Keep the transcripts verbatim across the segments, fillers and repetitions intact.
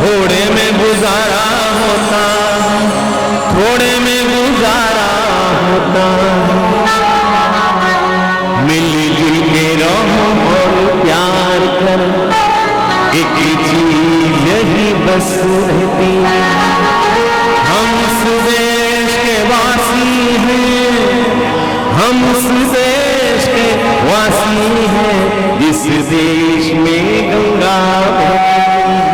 थोड़े में गुजारा होता, थोड़े में गुजारा होता। मिलजुल के रहो और प्यार करो, एक चीज यही बस रहती। हम इस देश के वासी हैं, हम उस देश के वासी हैं, जिस देश में गंगा बहती है।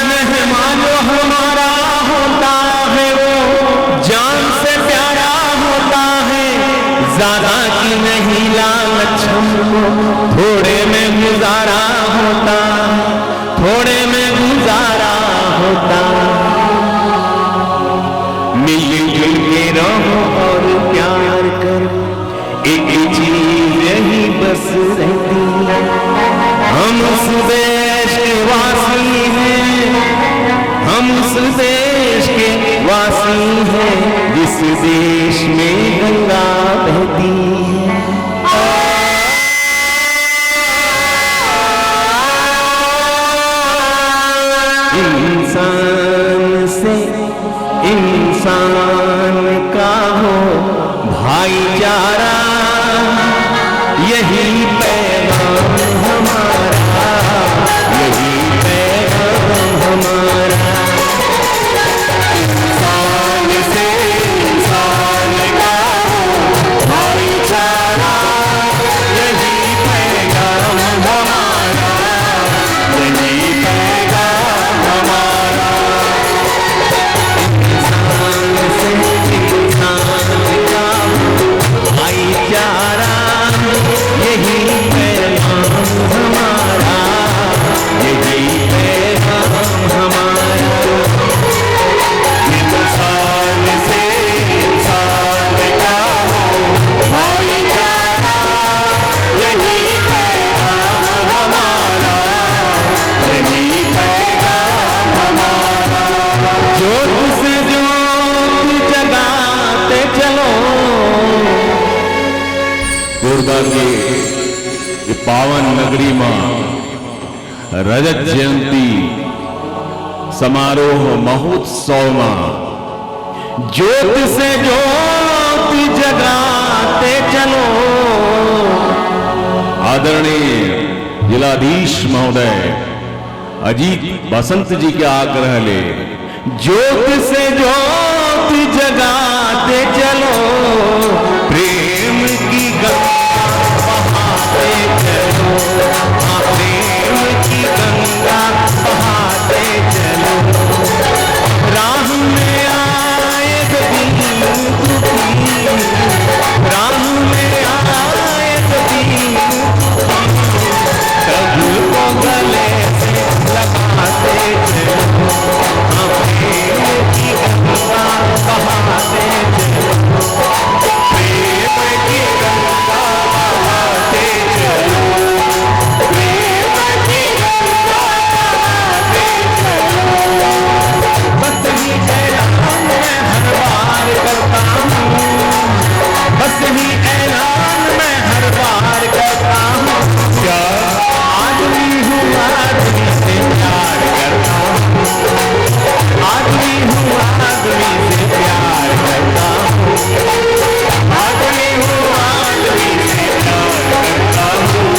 मेहमान जो हमारा होता है, वो जान से प्यारा होता है। ज्यादा की नहीं लालच हमको, थोड़े में गुजारा होता, थोड़े में गुजारा होता। मिलजुल के रहो और प्यार करो, एक चीज यही बस रहती है। हम उस देश के वासी हैं, हम उस देश के वासी हैं, जिस देश में गंगा बहती है। इंसान से इंसान का हो भाईचारा, यही पैगाम हमारा, यही पैगाम हमारा। इंसान से इंसान का हो भाईचारा, यही पैगाम हमारा, यही पैगाम हमारा। इंसान से इंसान का भाईचारा, यही पैगाम हमारा, यही पैगाम हमारा। इंसान से इंसान का हो भाईचारा, यही पैगाम हमारा, यही पैगाम हमारा। जोत से जोत जगाते चलो। दुर्गा के ये पावन नगरी मा रजत जयंती समारोह महोत्सव मा जोत से जोत जगाते चलो। आदरणीय जिलाधीश महोदय अजीत बसंत जी के आग्रह ले जोत से जोत जगाते चलो, प्रेम की गंगा बहाते चलो, हाँ, प्रेम की गंगा बहाते चलो। राह में आए तो दीन दुखी, राह में आए तो दीन दुखी, सबको गले से लगाते चलो, हाँ, प्रेम की गंगा बहाते चलो, प्रेम की गंगा बहाते चलो, प्रेम की गंगा बहाते चलो। बस ही ऐलान मैं हर बार करता हूँ, बस ही ऐलान मैं हर बार करता हूँ। क्या आदमी हूँ, आदमी से प्यार करता हूँ। आदमी हूँ, आदमी से प्यार करता हूँ। आदमी हूँ, आदमी से प्यार करता हूँ।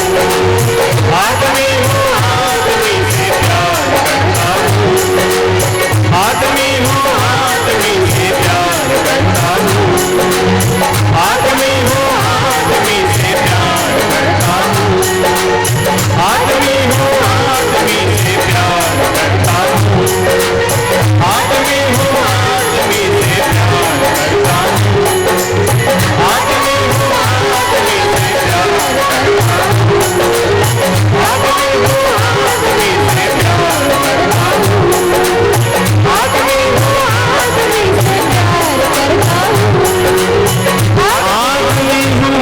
आदमी हूँ, आदमी से प्यार करता हूँ। आदमी हूँ, आदमी से प्यार करता हूँ। आदमी हूँ, आदमी से प्यार करता हूँ। आदमी हूँ, आदमी से प्यार करता हूँ। आदमी हूँ, आदमी से प्यार करता हूँ। आदमी हूँ, आदमी से प्यार करता हूँ। आदमी हूँ, आदमी से प्यार करता हूँ। आदमी हूँ, आदमी से प्यार करता हूँ। आदमी हूँ,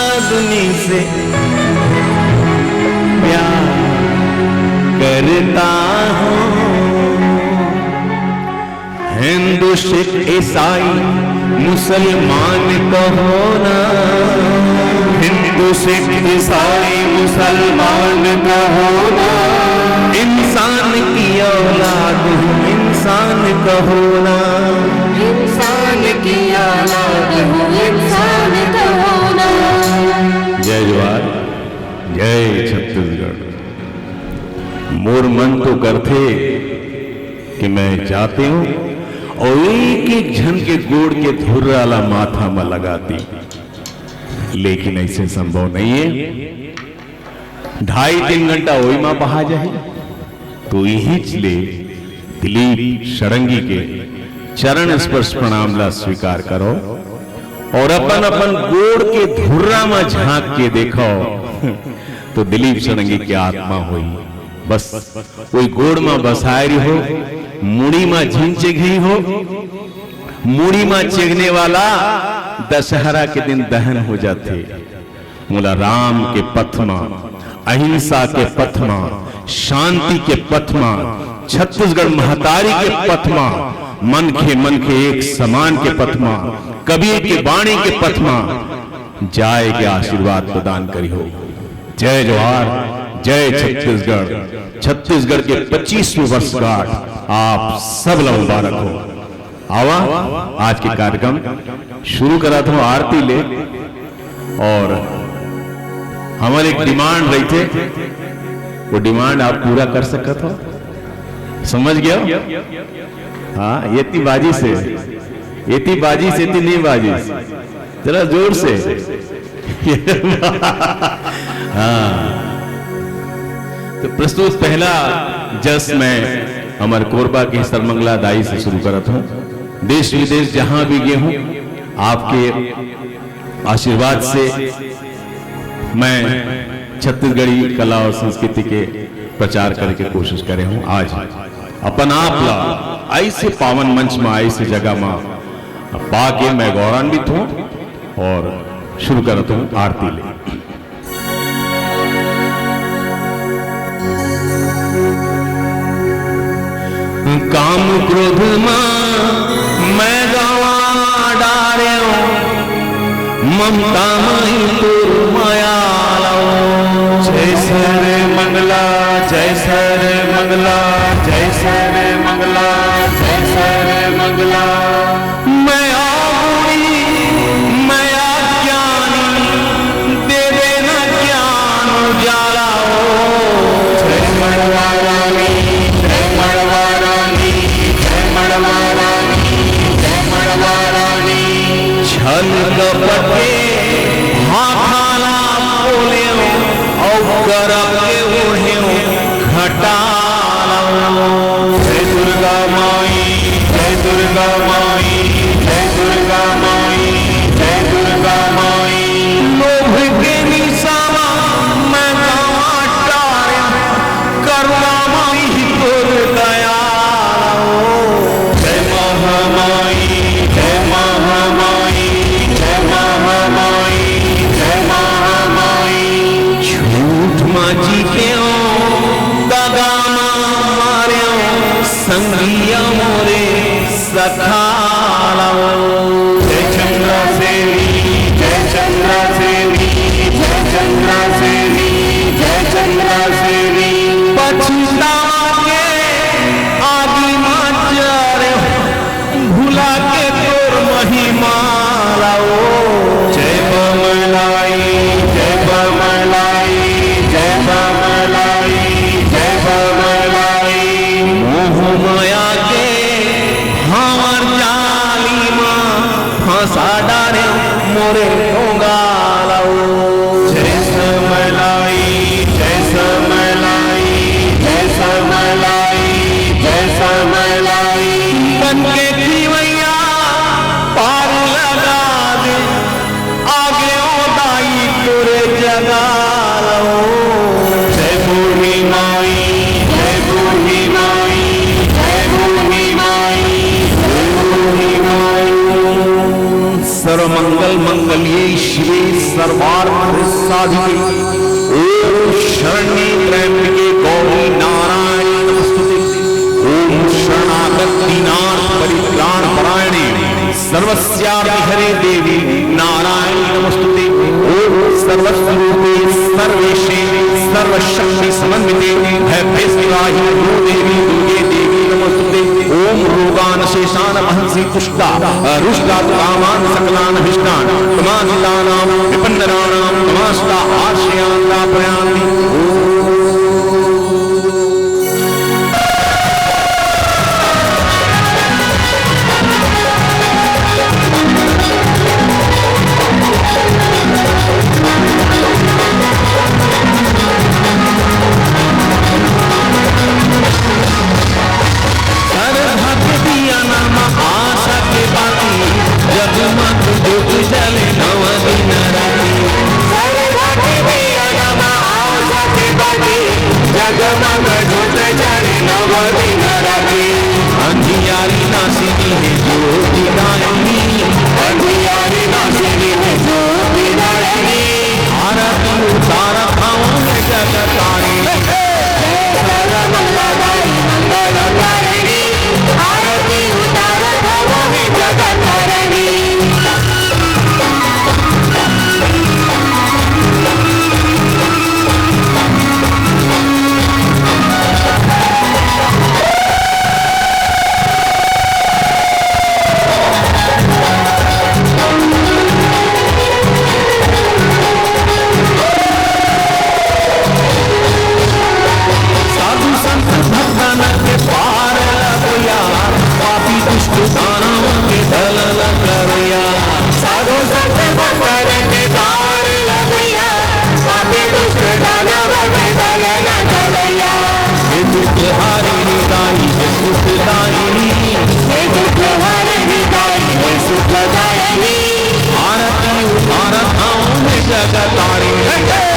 आदमी से प्यार करता हूँ। हिंदू, सिख, ईसाई, मुसलमान कहो ना। हिंदू, सिख, ईसाई, मुसलमान कहो ना। इंसान की औलाद हूँ, इंसान कहो ना। इंसान की औलाद हूँ, इंसान कहो ना। जय जोहार, जय छत्तीसगढ़। मोर मन तो करथे कि मैं जातेंव अउ एक एक झन के गोड़ के धुर्रा ला माथा म लगातेंव, लेकिन अइसे संभव नइ हे। ढाई तीन घंटा ओही म बहा जाही, तो इहीच ले दिलीप षडंगी के चरण स्पर्श प्रणाम ला स्वीकार करव अउ अपन अपन गोड़ के धुर्रा म झांक के देखव, तो दिलीप षडंगी के आत्मा होही। बस ओही गोड़ म बसाए रहिहू, मुड़ी म झिन चेघइहू, मुड़ी म चेघने वाला दशहरा के दिन दहन हो जाथे। मोला राम के पथ म, अहिंसा के पथ म, शांति के पथ म, छत्तीसगढ़ महतारी के पथ म, मनखे मनखे एक समान के पथ म, कबीर के बाणी के पथ म जाए के आशीर्वाद प्रदान करिहू। जय जोहार, जय छत्तीसगढ़। छत्तीसगढ़ के पच्चीसवीं वर्षगांठ आप सब ला मुबारक हो। आवा, आज के कार्यक्रम शुरू करत हंव आरती ले। अउ हमर एक demand रहिथे, वो demand आप पूरा कर सकत हो, समझ गया? हाँ, एती बाजिस, एती बाजिस, एती नइ बाजिस, जरा जोर से। हाँ, तो प्रस्तुत पहला जस मैं हमर कोरबा के सरमंगला दाई से शुरू करत हंव। देश विदेश जहां भी गे हंव, आपके आशीर्वाद से मैं छत्तीसगढ़ी कला अउ संस्कृति के प्रचार करे के कोशिश करे हंव। आज अपन आप ला अइसे पावन मंच म, अइसे जगह म पाके मैं गौरवान्वित हंव अउ शुरू करत हंव आरती ले। काम क्रोध मा मैं गवा डारेंव, ममता माई तोर मया लाओ। जय सर्वमंगला, जय सर्वमंगला, जय सर्वमंगला, जय सर्वमंगला। मैं अगुणी, मैं अज्ञानी, दे देना ज्ञान उजाला हो। जय मड़वा रानी, जय मड़वा रानी, जय मड़वा रानी, जय मड़वा रानी। छल कपट के भाखा ला बोलेंव, अउ करप के ओढ़ेंव घटा लाओ। जय दुर्गा माई, जय दुर्गा माई, जय दुर्गा माई, जय दुर्गा माई। लोभ के निशा म मैं गवा डारेंव, करुणा माई तोर दया लाओ। जय महामाई, जय महामाई, जय महामाई, जय महामाई। झूठ म जीतेंव, दगा म मरेंव, संगिया मोरे सखा लाओ। जय चंद्रासेनी, जय चंद्रासेनी, जय चंद्रासेनी, जय चंद्रासेनी। पछतावा के आगी म जरेंव, भुला के तोर महिमा लाओ। जय बमलाई, जय बमलाई, जय बमलाई, जय बमलाई। मोह माया के भांवर जाली म पाहि भूदेवी दुर्गे देवी नमोस्तुते। ओम रोगान शेषान महंसि तुष्टा रुष्टा कामान सकलान अभिष्टान समासितानां विपन्नराणां समास्ता आश्रयान्ता प्रयान्ति। ओम। सरधा के दिया नमा आशा के बाती, जगमग जोत जले नव दिन राती। सरधा के दिया नमा आशा के बाती, जगमग जोत जले नव दिन राती। अंधियारी नासिनी हे ज्योति दायिनी, अंधियारी नासिनी हे ज्योति दायिनी। आरती उतारत हवँ मैं जगतारिणी। जय सर्वमंगलादायी मंगलकारिणी, आरती उतारत हवँ मैं जगतारिणी। साधु संत भक्तन के पार लगया, पापी दुष्ट दानव के दलन करया। साधु संत भक्तन के पार लगया, पापी दुष्ट दानव के दलन करया। हे दुख हारिणी दाई, हे सुख दायिनी। हे दुख हारिणी दाई, हे सुख दायिनी। आरती उतारत हवँ मैं जगतारिणी। जय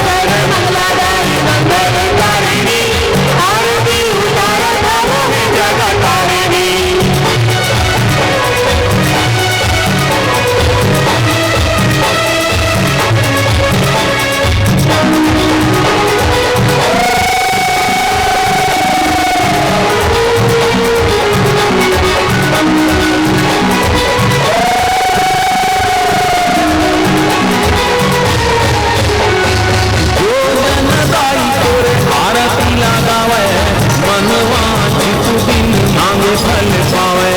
सर्वमंगलादायी मंगलकारिणी। आरती उतारत हवँ मैं जगतारिणी। जो जन दाई तोरे आरती लगावय, मनवा चित बिन मांगे फल पावय।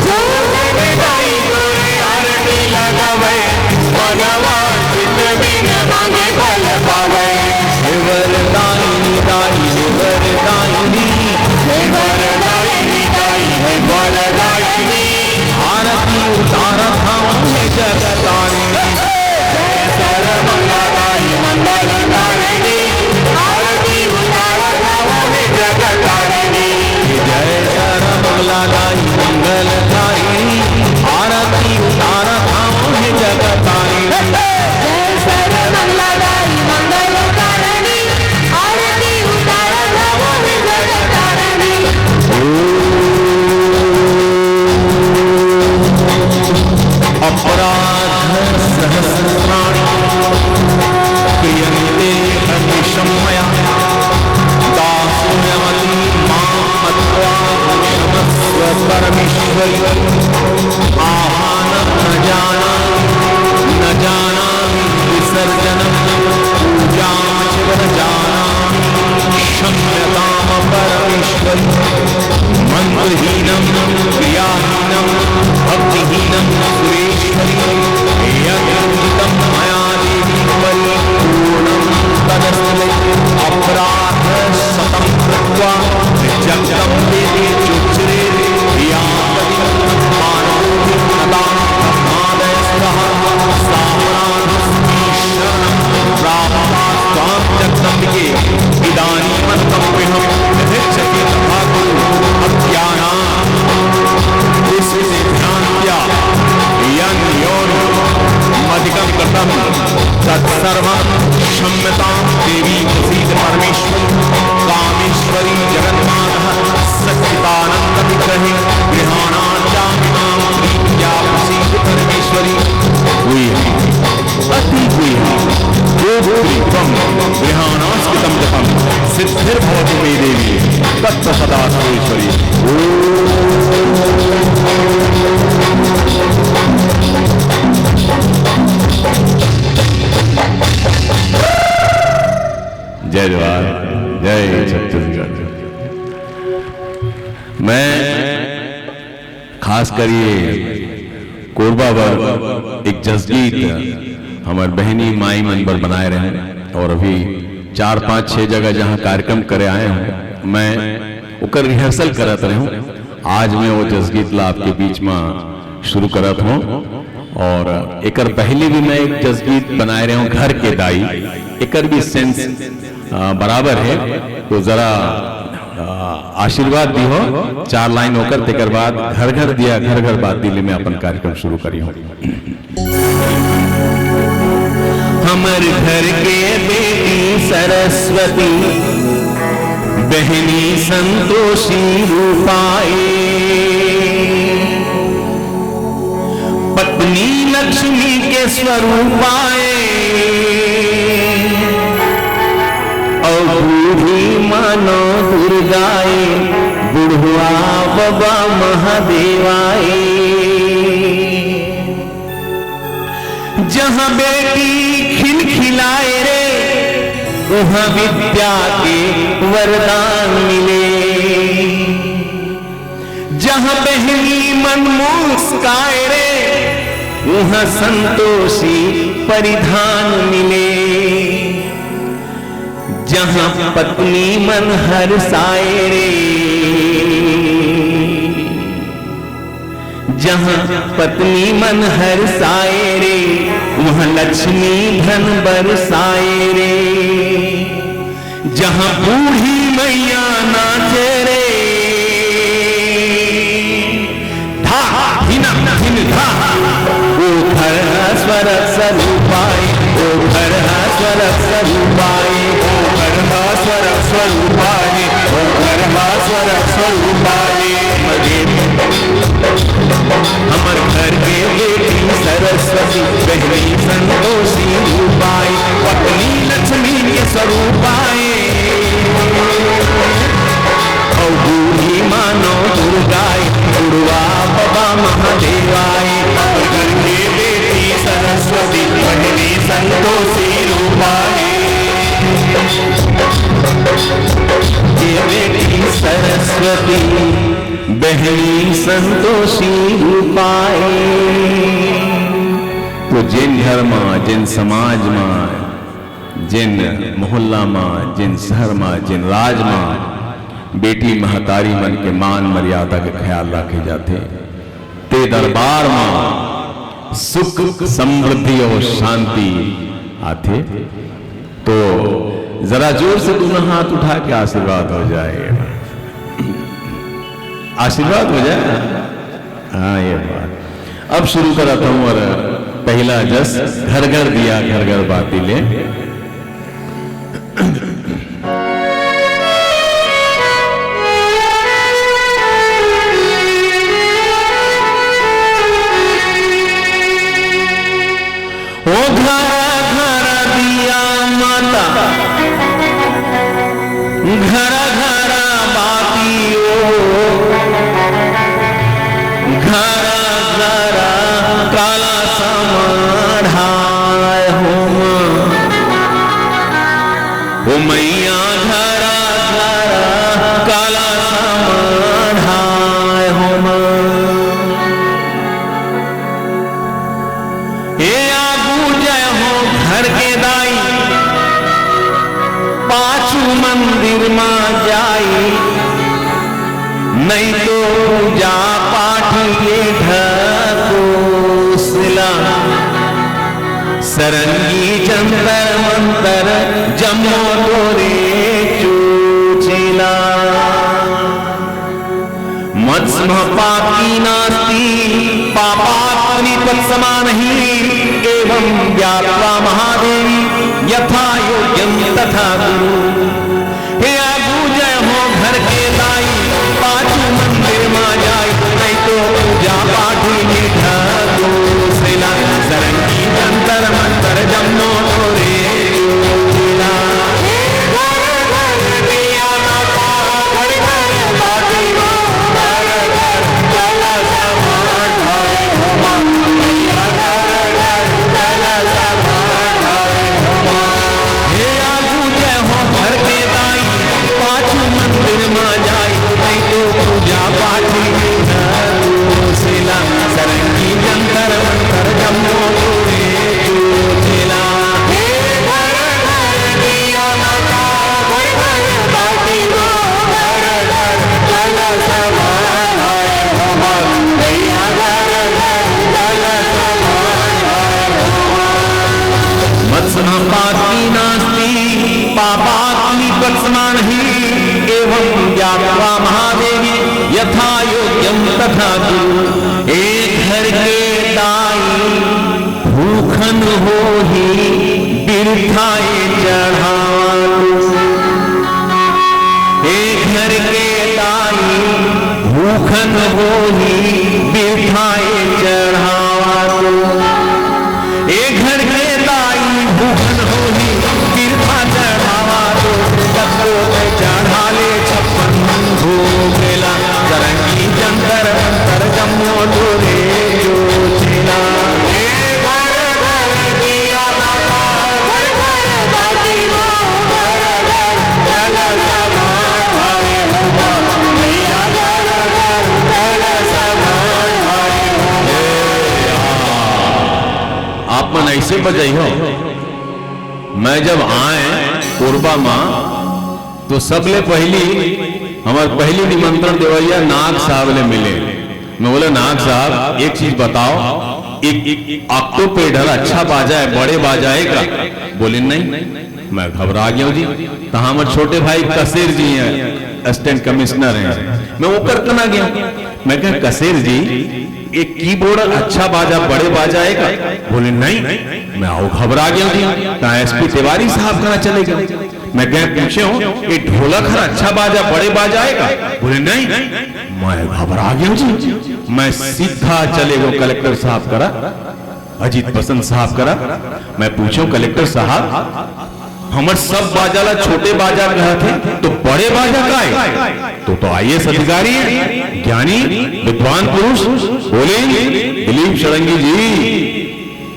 जो जन दाई तोरे आरती लगावय, मनवा चित बिन मांगे फल पावय। हे वरदायिनी दाई, हे वरदायिनी। हे वरदायिनी दाई, हे वरदायिनी। आरती उतारत हवँ हे जगतारिणी। जय सर्वमंगलादायी मंगलकारिणी। आरती उतारत हवँ हे जगतारिणी। जय सर्वमंगलादायी मंगलकारिणी। आरती उतारत हवँ हे जगतारिणी। जय सर्वमंगलादायी मंगलकारिणी। आरती उतारत हवँ हे जगतारिणी। अपराध सहस्राणि क्रियन्ते हर्निशं मया। दासोऽयमपि मां मत्वा क्षमस्व परमेश्वरि। आह्वानं न जानामि, न जानामि विसर्जनं, पूजां च न जानामि, क्षम्यतां परमेश्वरि। मन्त्रहीनं क्रियाहीनं भक्तिहीनं सुरेश्वरि। यत्कृतं मया देवी परिपूर्णं तदस्तु मे। अपराधशतं कृत्वा जगदम्बे ते चोच्चरे। या कदा मानवोऽपि न तां ब्रह्मादयः सुराः। सापराधस्मि शरणं प्राप्ता त्वां जगदम्बिके। इदानीमनुकम्प्यहं यथेच्छसि तथा कुरु। अज्ञानात् विभ्रान्त्या यन्योऽहमधिगतं कृतं तत्सर्वं क्षम्यतां देवी प्रसीद परमेश्वरि। कामेश्वरि जगन्मातः सच्चिदानन्दविग्रहे गृहाणाञ्चापि मां प्रीत्या प्रसीद परमेश्वरि। गुह्यम्, अति गुह्यम्। गोप्तृ त्वं गृहाणास्कृतं जपं सिद्धिर्भवतु मे देवी तत्त्वसदा सुरेश्वरि। ॐ। जय जोहार, जय छत्तीसगढ़। मैं खास कर ये कोरबा बर एक जसगीत हमर बहनी माई मन बर बनाए रहे, और अभी चार, पाँच, छह जगह जहाँ कार्यक्रम करे आए हूँ, मैं ओकर rehearsal करत रहे हूँ। आज मैं वो जसगीत ला आपके बीच में शुरू करत हूँ, और एकर पहले भी मैं एक जसगीत बनाए रहे हूँ, घर के दाई, एकर भी sense अ, बराबर है, तो जरा, अ, आशीर्वाद दिहो, चार line होकर, तेकर बाद घर घर दिया, घर घर बाती ले मैं अपन कार्यक्रम शुरू करी हूँ। हमर घर के बेटी सरस्वती, बहनी संतोषी रूपाए। पत्नी लक्ष्मी के स्वरूप आए, और बूढ़ी मानो दुर्गाए, बुढ़वा बाबा महादेवाए। जहाँ बेटी खिलखिलाए रे, वहाँ विद्या के वरदान मिले। जहाँ बहनी मन मुस्काए रे, उहाँ संतोषी परिधान मिले। जहाँ पत्नी मन हरसाए रे, जहाँ पत्नी मन हरसाए रे, उहाँ लक्ष्मी धन बरसाए रे। जहाँ बूढ़ी मैया नाचे रे, धा, धिन, धिन, धा। ओ घर ह स्वर्ग स्वरूप आए, ओ घर ह स्वर्ग स्वरूप आए, ओ घर ह स्वर्ग स्वरूप आए, ओ घर ह स्वर्ग स्वरूप आए। मगे हमर घर के बेटी सरस्वती, बहनी संतोषी रूप आए, पत्नी लक्ष्मी के स्वरूप आए, और बूढ़ी मानो दुर्गाए, बुढ़वा बाबा महादेवाए। हमर घर के बेटी सरस्वती, बहनी संतोषी रूप आए। ये बेटी सरस्वती, बहनी संतोषी रूपाए। तो जेन घर मा, जेन समाज मा, जेन मोहल्ला मा, जेन शहर मा, जेन राज मा बेटी महतारी मन के मान मर्यादा के ख्याल राखे जाथे, ते दरबार मा सुख, समृद्धि और शांति आथे। तो जरा जोर से दोनों हाथ उठा के आशीर्वाद हो जाए, आशीर्वाद हो जाए। हाँ, ये बात। अब शुरू करत हूँ और पहला जस घर घर दिया, घर घर बाती ले। ओ घर घर दिया माता, घर घर बाती ओ, घर घर काला समाढ़ाय हो माँ। ओ मैया घर घर काला समाढ़ाय हो माँ। हे आगू जय हो घर के दाई, पाछू मंदिर मा जाई, नहीं तो पूजा पाठ ये ढकोसला। सरंगी जंतर मंतर जम्मो तोरे चूचेला। मत्स्म पापी नास्ति, पापात्मनि त्वत्समानहि। एवं ज्ञात्वा महादेवी यथा योग्यं तथा कुरु। हे आगू जय हो घर के दाई, पाछू मंदिर मा जाई, नहीं तो पूजा पाठ में ढकोसला। सरंगी जंतर मंतर जम्मो तोरे चूचेला। यथा योग्यम तथा कुरु। ए घर के दाई भूखन होही, बिरथाए चढ़ावा तू। ए घर के दाई भूखन होही, बिरथाए चढ़ावा तू। ए घर के दाई भूखन होही, बिरथा चढ़ावा तो, कतको के चढ़ा ले छप्पन भोग ला, सरंगी जंतर मंतर जम्मो तोरे जोचेला। ए घर घर दिया बाबा, घर घर बाती वो, घर घर जल समान भाए हो, मैया घर घर जल समान भाए हो। आप मन ऐसे बजाई हो। मैं जब आए कोरबा मा, तो सबले पहली हमर पहली निमंत्रण देवैया नाग साहब ले मिले। मैं बोला, "नाग साहब, एक चीज बताओ, एक, एक ऑक्टोपेड हर अच्छा बाजा है, बड़े बाजा है का?" बोले, "नहीं।" मैं घबरा गया जी। तो हमर छोटे भाई कसेर जी हैं, असिस्टेंट कमिश्नर हैं, मैं ओकर कना गया। मैं कहा, "कसेर जी, एक कीबोर्ड अच्छा बाजा, बड़े बाजा है का?" बोले, "नहीं।" मैं अउ घबरा गया जी, तो एसपी तिवारी साहब कना चले गया। मैं कहा, "पूछे हो, ये ढोलक हर अच्छा बाजा, बड़े बाजा है का?" बोले, "नहीं।" मैं घबरा गया जी, मैं सीधा चले गया कलेक्टर साहब करा, अजीत बसंत साहब करा। मैं पूछो, "कलेक्टर साहब, हमर सब बाजा ला छोटे बाजा कहत हे, तो बड़े बाजा का है?" तो, तो आईएएस अधिकारी है, ज्ञानी, विद्वान पुरुष, बोले, "दिलीप षडंगी जी,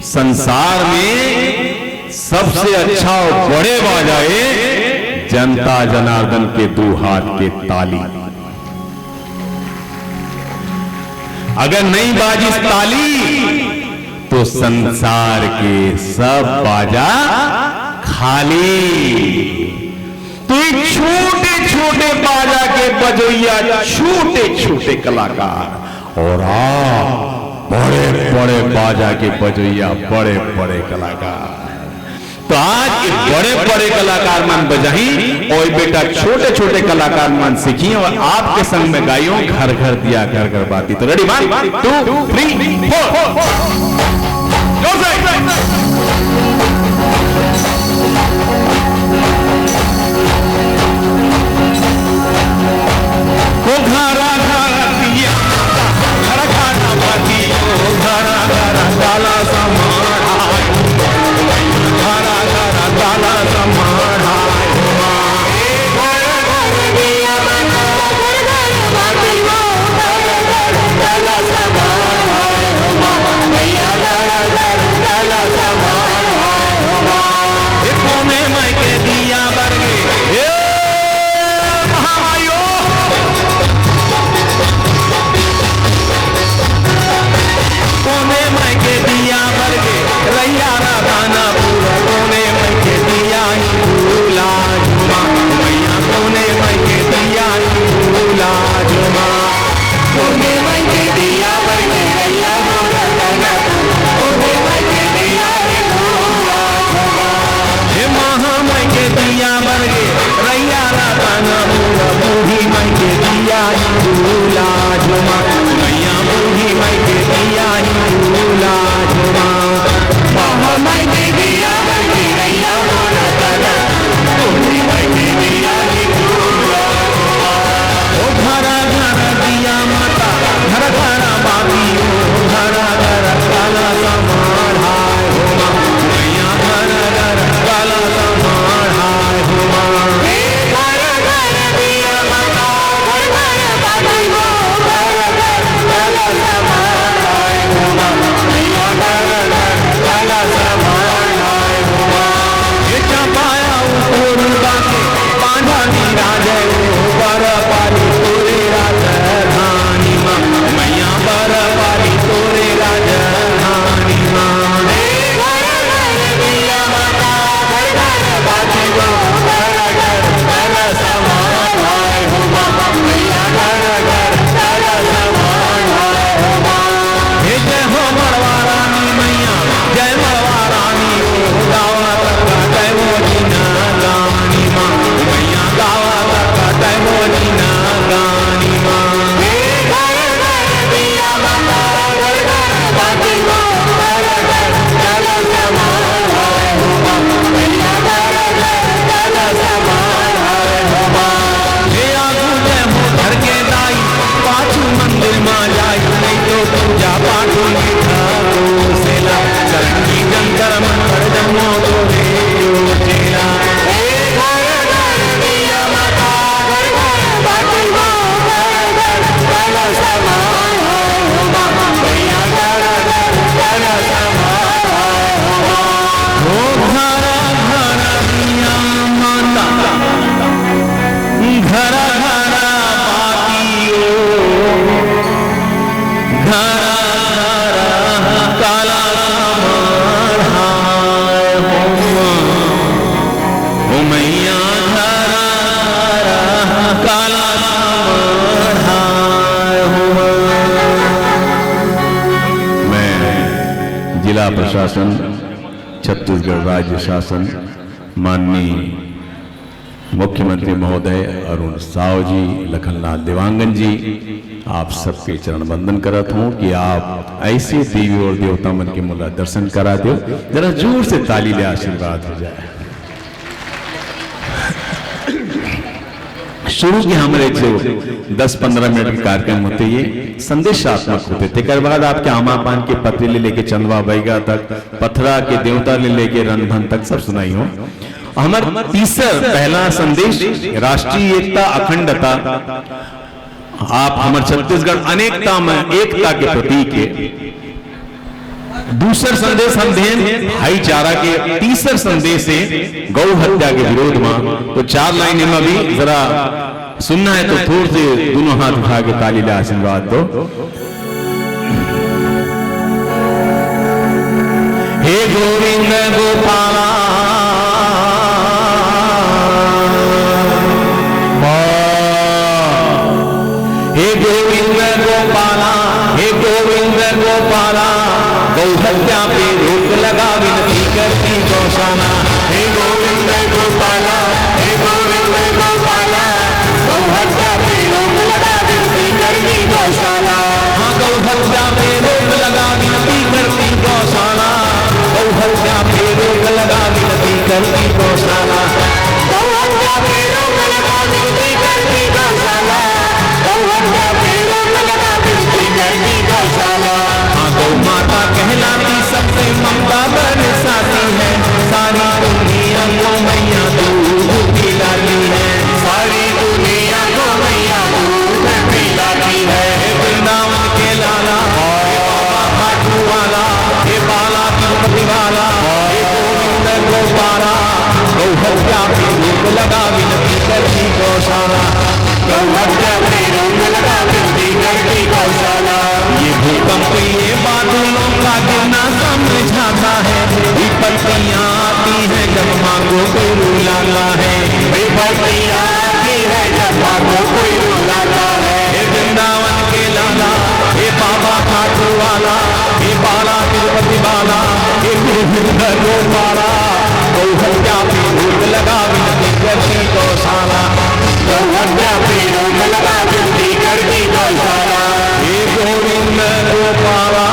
संसार में सबसे अच्छा और बड़े बाजा है जनता जनार्दन के दो हाथ के ताली। अगर नहीं बाजिस ताली, तो संसार के सब बाजा खाली।" तो ये छोटे छोटे बाजा के बजैया, छोटे छोटे कलाकार, और आप बड़े बड़े बाजा के बजैया, बड़े बड़े कलाकार। तो आज ये बड़े बड़े कलाकार मन बजाही और बेटा छोटे छोटे कलाकार मन सीखी और आपके संग में गाइयो, घर घर दिया घर घर बाती। तो रेडी, वन, टू, थ्री, फोर। जोर से। ओ घरा घरा दिया, घरा घरा बाती, ओ घरा घरा ताला समाढ़ाय, घरा घरा ताला समाढ़ाय। ए कोने माई के दिया बर गे, ए महामायो। कोने माई के दिया बर गे, रैया रा दाना पूरा। कोने माई के दिया ही फूला झुमा, मैया कोने माई के दिया ही फूला झुमा। कोने माई के दिया बर गे, रैया रा दाना पूरा। कोने माई के दिया ही फूला झुमा। हे महामाई के दिया बर गे, रैया रा दाना पूरा। बूढ़ी माई के दिया ही फूला झुमा, मैया बूढ़ी माई के दिया ही फूला झुमा। महामाई के दिया बर गे, रैया रा दाना पूरा। बूढ़ी माई के दिया ही फूला झुमा। ओ घरा घरा दिया माता, घरा घरा बाती हो, घरा घरा ताला समाढ़ाय हो माँ, मैया घरा घरा ताला समाढ़ाय हो माँ। हे घरा घरा दिया माता, घरा घरा बाती हो, घरा घरा पाठुन विद्या को सेला, करंगी जंतर मंतर जम्मो तो रे यो चेला। ओ घरा घरा दिया माता, घरा घरा बाती ओ, घरा घरा काला समाढ़ाय होमा। ओ मैया घरा घरा काला समाढ़ाय होमा। मैं जिला प्रशासन, छत्तीसगढ़ राज्य शासन, माननीय मुख्यमंत्री महोदय अरुण साव जी, लखनलाल देवांगन जी, आप सबके चरण वंदन करत हूँ कि आप ऐसे देवी और देवता मन के मोला दर्शन करा दो। जरा जोर से ताली ले आशीर्वाद हो जाए। शुरू के हमरे जो दस पंद्रह मिनट के कार्यक्रम होते, ये संदेशात्मक होते। तेकर बाद आपके आमा पान के पतरी ले लेके चंदवा बैगा तक, पथरा के देवता ले लेके रंधन तक सब सुनाई हो। हमर तीसर पहला संदेश राष्ट्रीय एकता, अखंडता। आप हमर छत्तीसगढ़ अनेकता में एकता के प्रतीक है। दूसर संदेश हम देन भाईचारा के, तीसर संदेश है गौ हत्या के विरोध में। तो चार लाइन में भी जरा सुनना है तो थोड़ से दोनों हाथ उठा के ताली ले आशीर्वाद दो। हे गोविंद गोपाला, हे गोविंद गोपाला, हे गोविंद गोपाला, गौ हत्या पे रोक लगा विनती करती गौशाला। हे गोविंद गोपाला, हे गोविंद गोपाला, गौ हत्या पे रोक लगा विनती करती गौशाला। हाँ, गौ हत्या पे रोक लगा विनती करती गौशाला। गौ हत्या पे रोक लगा विनती करती गौशाला। गौ हत्या पे रोक लगा विनती करती गौशाला। गौ हत्या पे रोक लगा विनती करती गौशाला। हाँ, गौ माता कहलाती सबसे ममता बरसाती है। सारी दुनिया को मैया दूध पिलाती है। सारी दुनिया को मैया दूध पिलाती है। वृंदावन के लाला, हे बाबा खाटू वाला, हे बाला तिरुपति वाला, हे गोविंद गोपाला, गौ हत्या पे रोक लगा विनती करती गौशाला। गौ हत्या पे रोक लगा विनती करती गौशाला। ये भूकंप, ये बादलों का गिरना समझाता है, विपत्तियां आती है जब माँ को कोई रुलाता है। विपत्तियां आती है जब माँ को कोई रुलाता है। हे वृंदावन के लाला, हे बाबा खाटू वाला, हे बाला तिरुपति वाला, हे गुरु गोपाला, गौ हत्या पे रोक लगा विनती करती गौशाला। गौ हत्या पे रोक लगा विनती करती गौशाला। हे गोविंद गोपाला।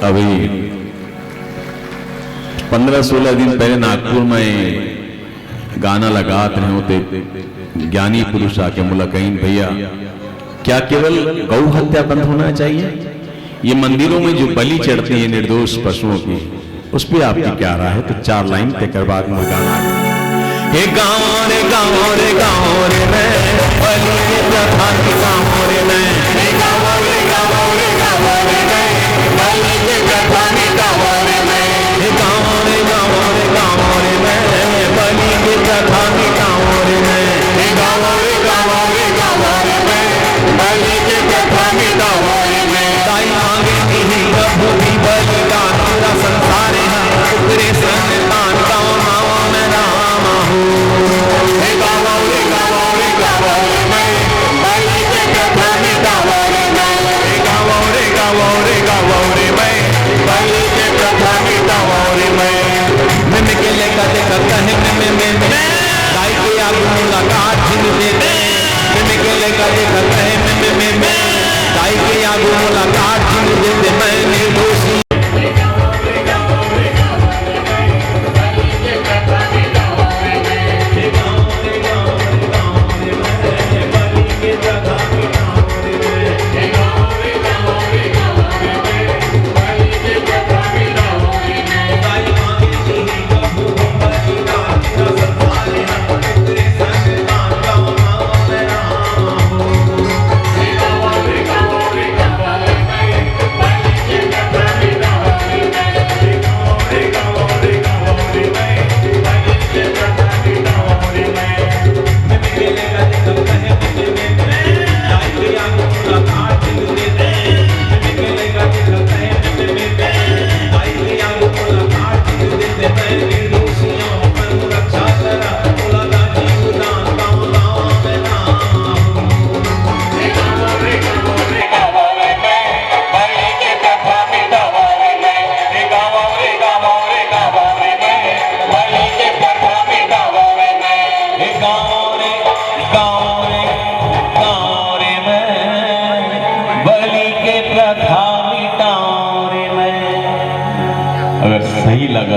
अभी पंद्रह सोलह दिन पहले नागपुर में गाना लगात रहे होते, ज्ञानी पुरुष आके मोला कहिन, "भैया, क्या केवल गौ हत्या बंद होना चाहिए? ये मंदिरों में जो बलि चढ़ती है निर्दोष पशुओं की, उस पे आपकी क्या राय है?" तो चार लाइन तेकर बाद मोर गाना। हे गाँव रे गाँव रे गाँव रे मैं, बलि के प्रथा निभाऊं रे मैं। हे गाँव रे गाँव रे गाँव रे मैं, बलि के प्रथा निभाऊं रे मैं। हे गाँव रे गाँव रे गाँव रे मैं, बलि के प्रथा निभाऊं रे मैं। हे गाँव रे गाँव रे गाँव रे मैं, बलि के प्रथा निभाऊं रे मैं। ताई मांगे की ही प्रभु की बलिदान, पूरा संसार है ओकरे संतान, गाँव गाँव में राम हो। हे गाँव रे गाँव रे गाँव रे मैं, बलि के प्रथा निभाऊं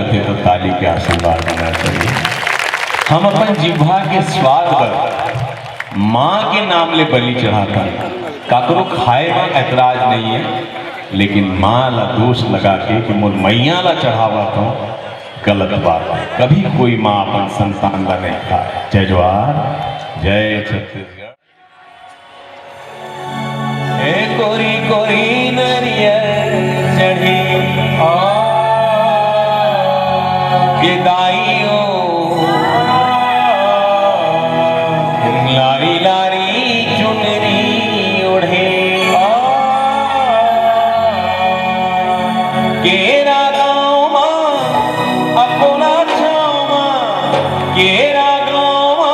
तो ताली के आशीर्वाद देना चाहिए। हम अपन जिह्वा के स्वाद बर माँ के नाम ले बलि चढ़ाथन। काकरो खाए म ऐतराज नहीं है, लेकिन माँ ला दोष लगा के कि मोर मैया ला चढ़ावत हूँ, गलत बात है। कभी कोई माँ अपन संतान ला नहीं खाए। जय जोहार, जय छत्तीसगढ़। ए कोरी कोरी नरियर चढ़ी, आ, के दाई ओ, लारी लारी चुनरी ओढ़े, आ, केरा गाँव मा, अकोला छाँव मा, केरा गाँव मा,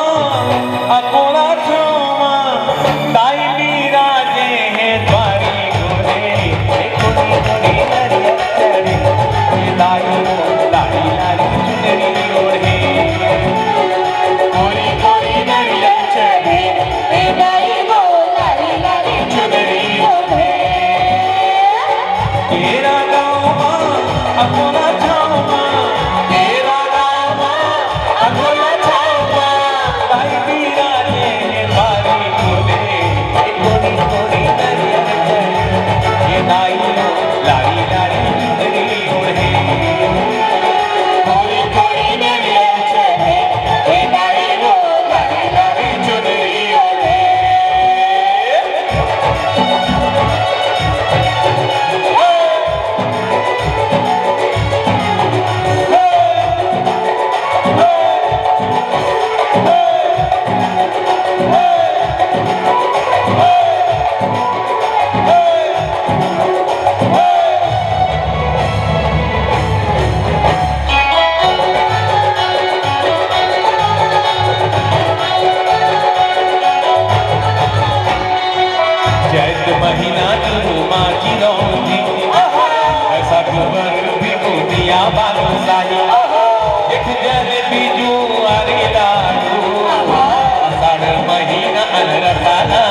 अकोला छाँव मा, दाई बिराजे हे द्वारी गोरे, हे कोरी कोरी नरियर चढ़े, हे दाई लारी लारी चुनरी ओढ़े। कोरी कोरी नरियर चढ़े, हे दाई लारी लारी चुनरी ओढ़े। केरा गाँव मा, अकोला छाँव मा, केरा गाँव मा, अकोला छाँव मा, दाई बिराजे हे बारी कोरे, ए कोरी कोरी नरियर चढ़े, ए दाई ओ, लारी लारी चुनरी ओढ़े। कोरी कोरी नरियर चढ़े, ए दाई ओ, लारी लारी चुनरी ओढ़े। चैत महीना चुरू मा चिरौंजी, बैसाख बर भी बुनिया बालूशाही, एक जलेबी जुआरी लाडू, आषाढ़ महीना अनरसाना।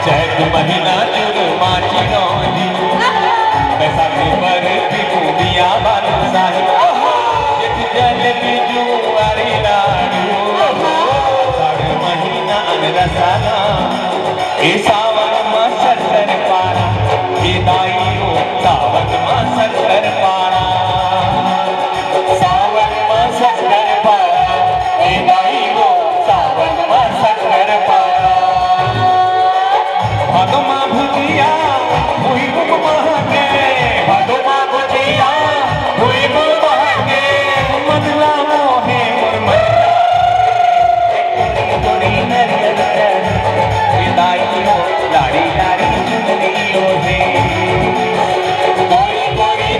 चैत महीना चुरू मा चिरौंजी, बैसाख बर भी बुनिया बालूशाही, एक जलेबी जुआरी लाडू, आषाढ़ महीना अनरसाना। ए सावन मा शक्कर पारा, ए दाई ओ, सावन मा शक्कर पारा। सावन मा शक्कर पारा, ए दाई ओ, सावन मा शक्कर पारा। भादो मा भुजिया, भुई मुंग महके, भादो मा भुजिया, भुई मुंग महके, मन ला मोहे मोर मन। कोरी कोरी नरियर चढ़े, ए दाई ओ, लारी लारी चुनरी ओढ़े। कोरी कोरी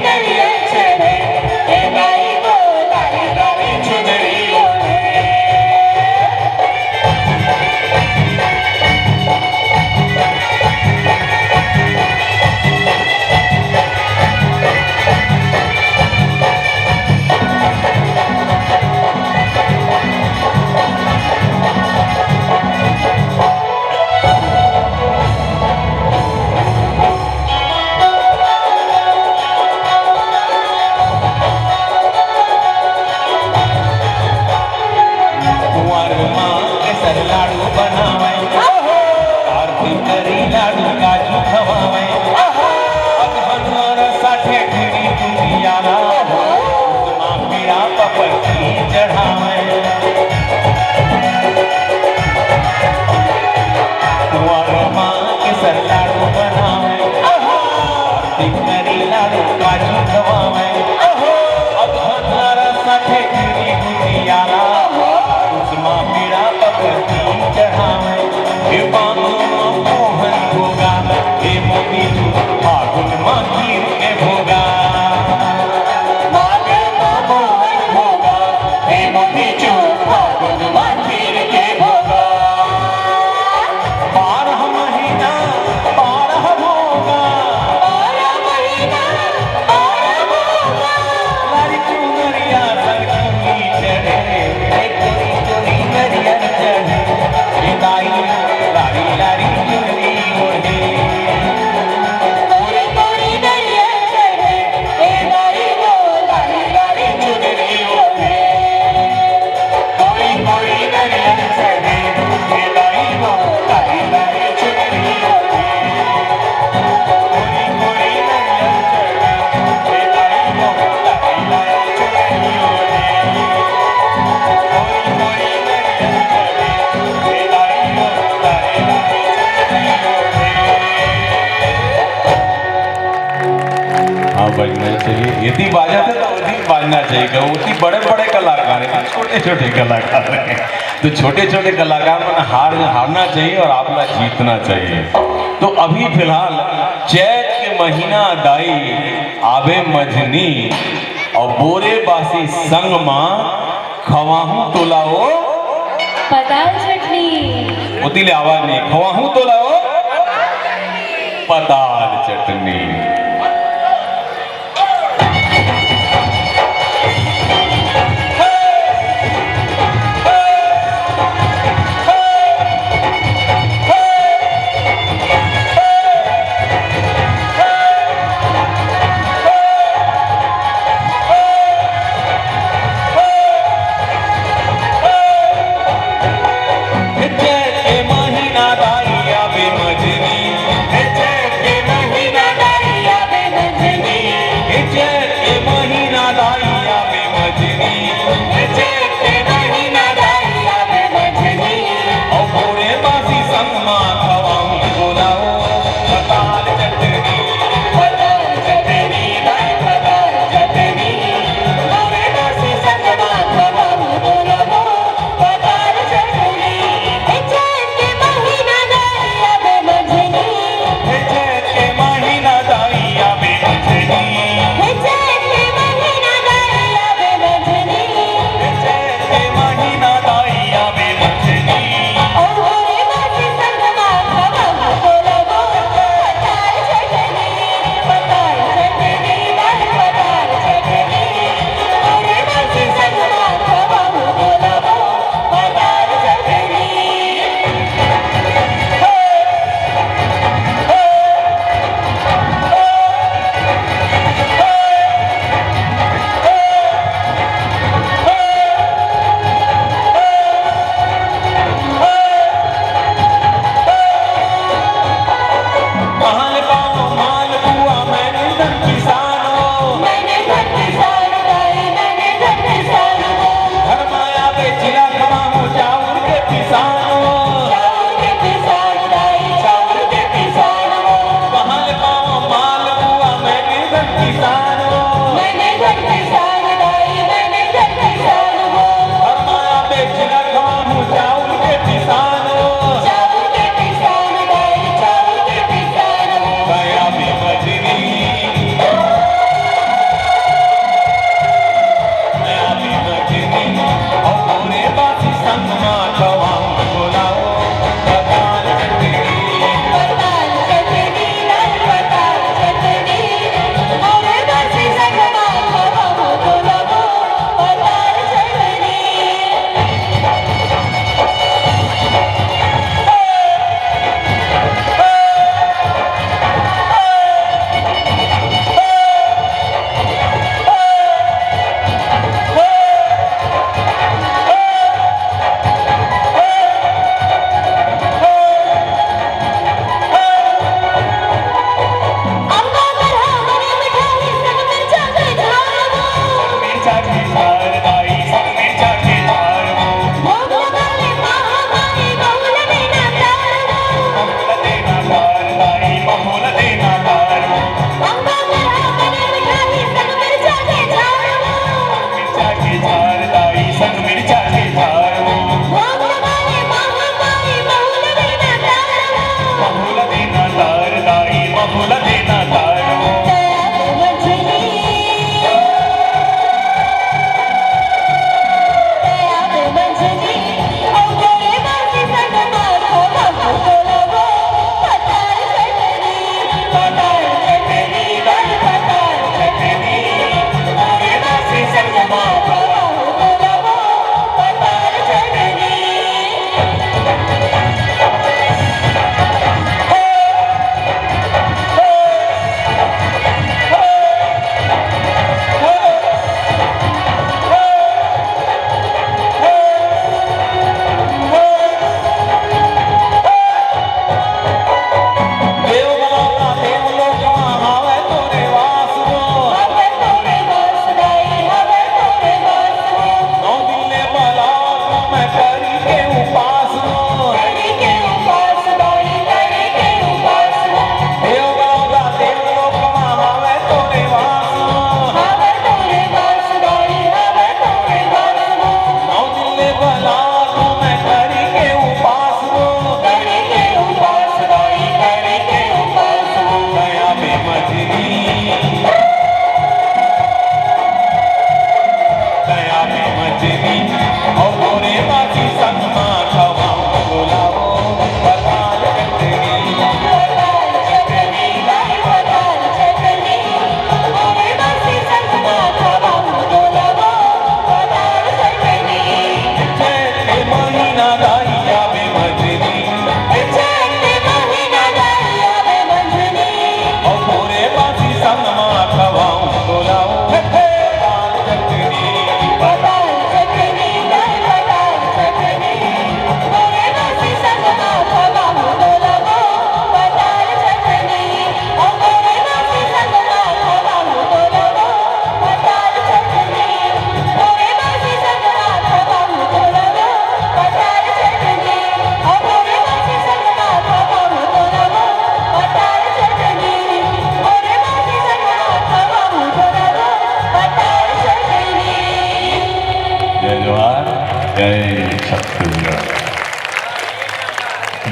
चाहिए। यदि बाजथे तो उदी बाजना चाहिए, कहूँ उदी बड़े बड़े कलाकार हैं, छोटे छोटे कलाकार हैं। तो छोटे छोटे कलाकार मन हार, हारना चाहिए और आपला जीतना चाहिए। तो अभी फिलहाल चैत के महीना दाई आबे मझनी, और बोरे बासी संग मा खवाहूँ तोला ओ पताल चटनी। ओती ले आवाज नहीं, खवाहूँ तोला ओ पताल चटनी।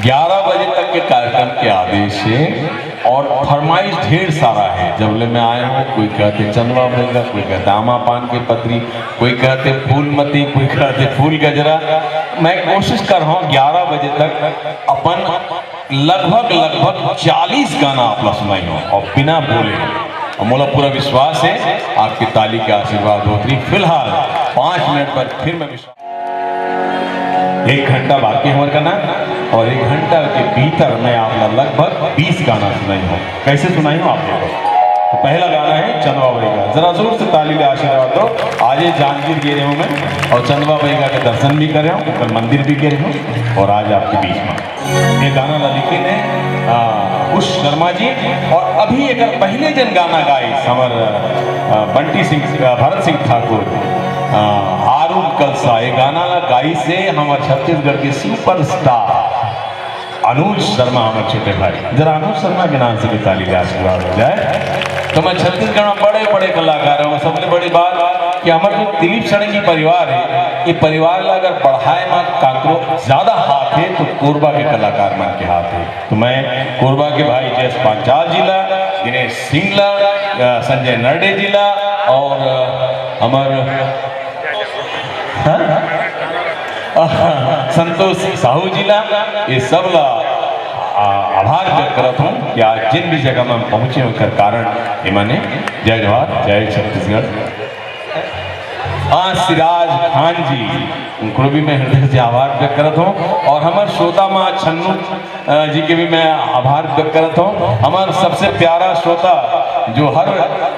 ग्यारह बजे तक के कार्यक्रम के आदेश हे और फरमाइश ढेर सारा हे। जब ले मैं आया हूँ, कोई कहथे चंदवा बैगा, कोई कहथे आमा पान के पतरी, कोई कहथे फूलमती, कोई कहथे फूल गजरा। मैं कोशिश कर रहा हूँ ग्यारह बजे तक अपन लगभग, लगभग चालीस गाना आप ला सुनाई हूँ और बिना बोले। और मोला पूरा विश्वास हे, आपकी ताली के आशीर्वाद होत रही। फिलहाल पाँच मिनट पर फिर मैं विश्वास एक घंटा बाकी हे हमर गाना और एक घंटा के भीतर मैं आप ला लगभग बीस गाना सुनाई हूँ। कैसे सुनाई हूँ आप देखो। तो पहला गाना हे चंदवा बैगा, जरा जोर से ताली ले आशीर्वाद दो। आज ये जांजगीर गे रहे हूँ मैं और चंदवा बैगा के दर्शन भी करे हूँ, कल मंदिर भी गे रहे हूँ और आज आपके बीच में ये गाना ला लिखे हे, आ, कुश शर्मा जी। और अभी एक पहले जन गाना गाइस हमर, आ, बंटी सिंह, आ, भरत सिंह ठाकुर, आ, आरुग कलसा, ये गाना ला गाइस हे हमर छत्तीसगढ़ के सुपरस्टार अनुज शर्मा, हमर छोटे भाई। जरा अनुज शर्मा के नाम से भी ताली के आशीर्वाद हो जाए। तो मैं छत्तीसगढ़ में बड़े-बड़े कलाकार हूँ। सबसे बड़ी बात कि हमर जो दिलीप षडंगी परिवार हे, ये परिवार ला अगर बढ़ाए में काकरो ज्यादा हाथ हे तो कोरबा के कलाकार मन के हाथ हे। तो मैं कोरबा के भाई जयेश पांचाल जी ला, दिनेश सिंह ला, अ, संजय नरडे जी ला और, अ, हमर, हाँ? अ, संतोष साहू जी ला, ये सब ला, आ, आभार व्यक्त करत हूँ कि आज जिन भी जगह में हम पहुँचे, ओकर कारण ये माने। जय जोहार, जय छत्तीसगढ़। हाँ, सिराज खान जी, उनको भी मैं हृदय से आभार व्यक्त करत हूँ और हमर श्रोता माँ छन्नू, अ, जी के भी मैं आभार व्यक्त करत हूँ। हमर सबसे प्यारा श्रोता जो हर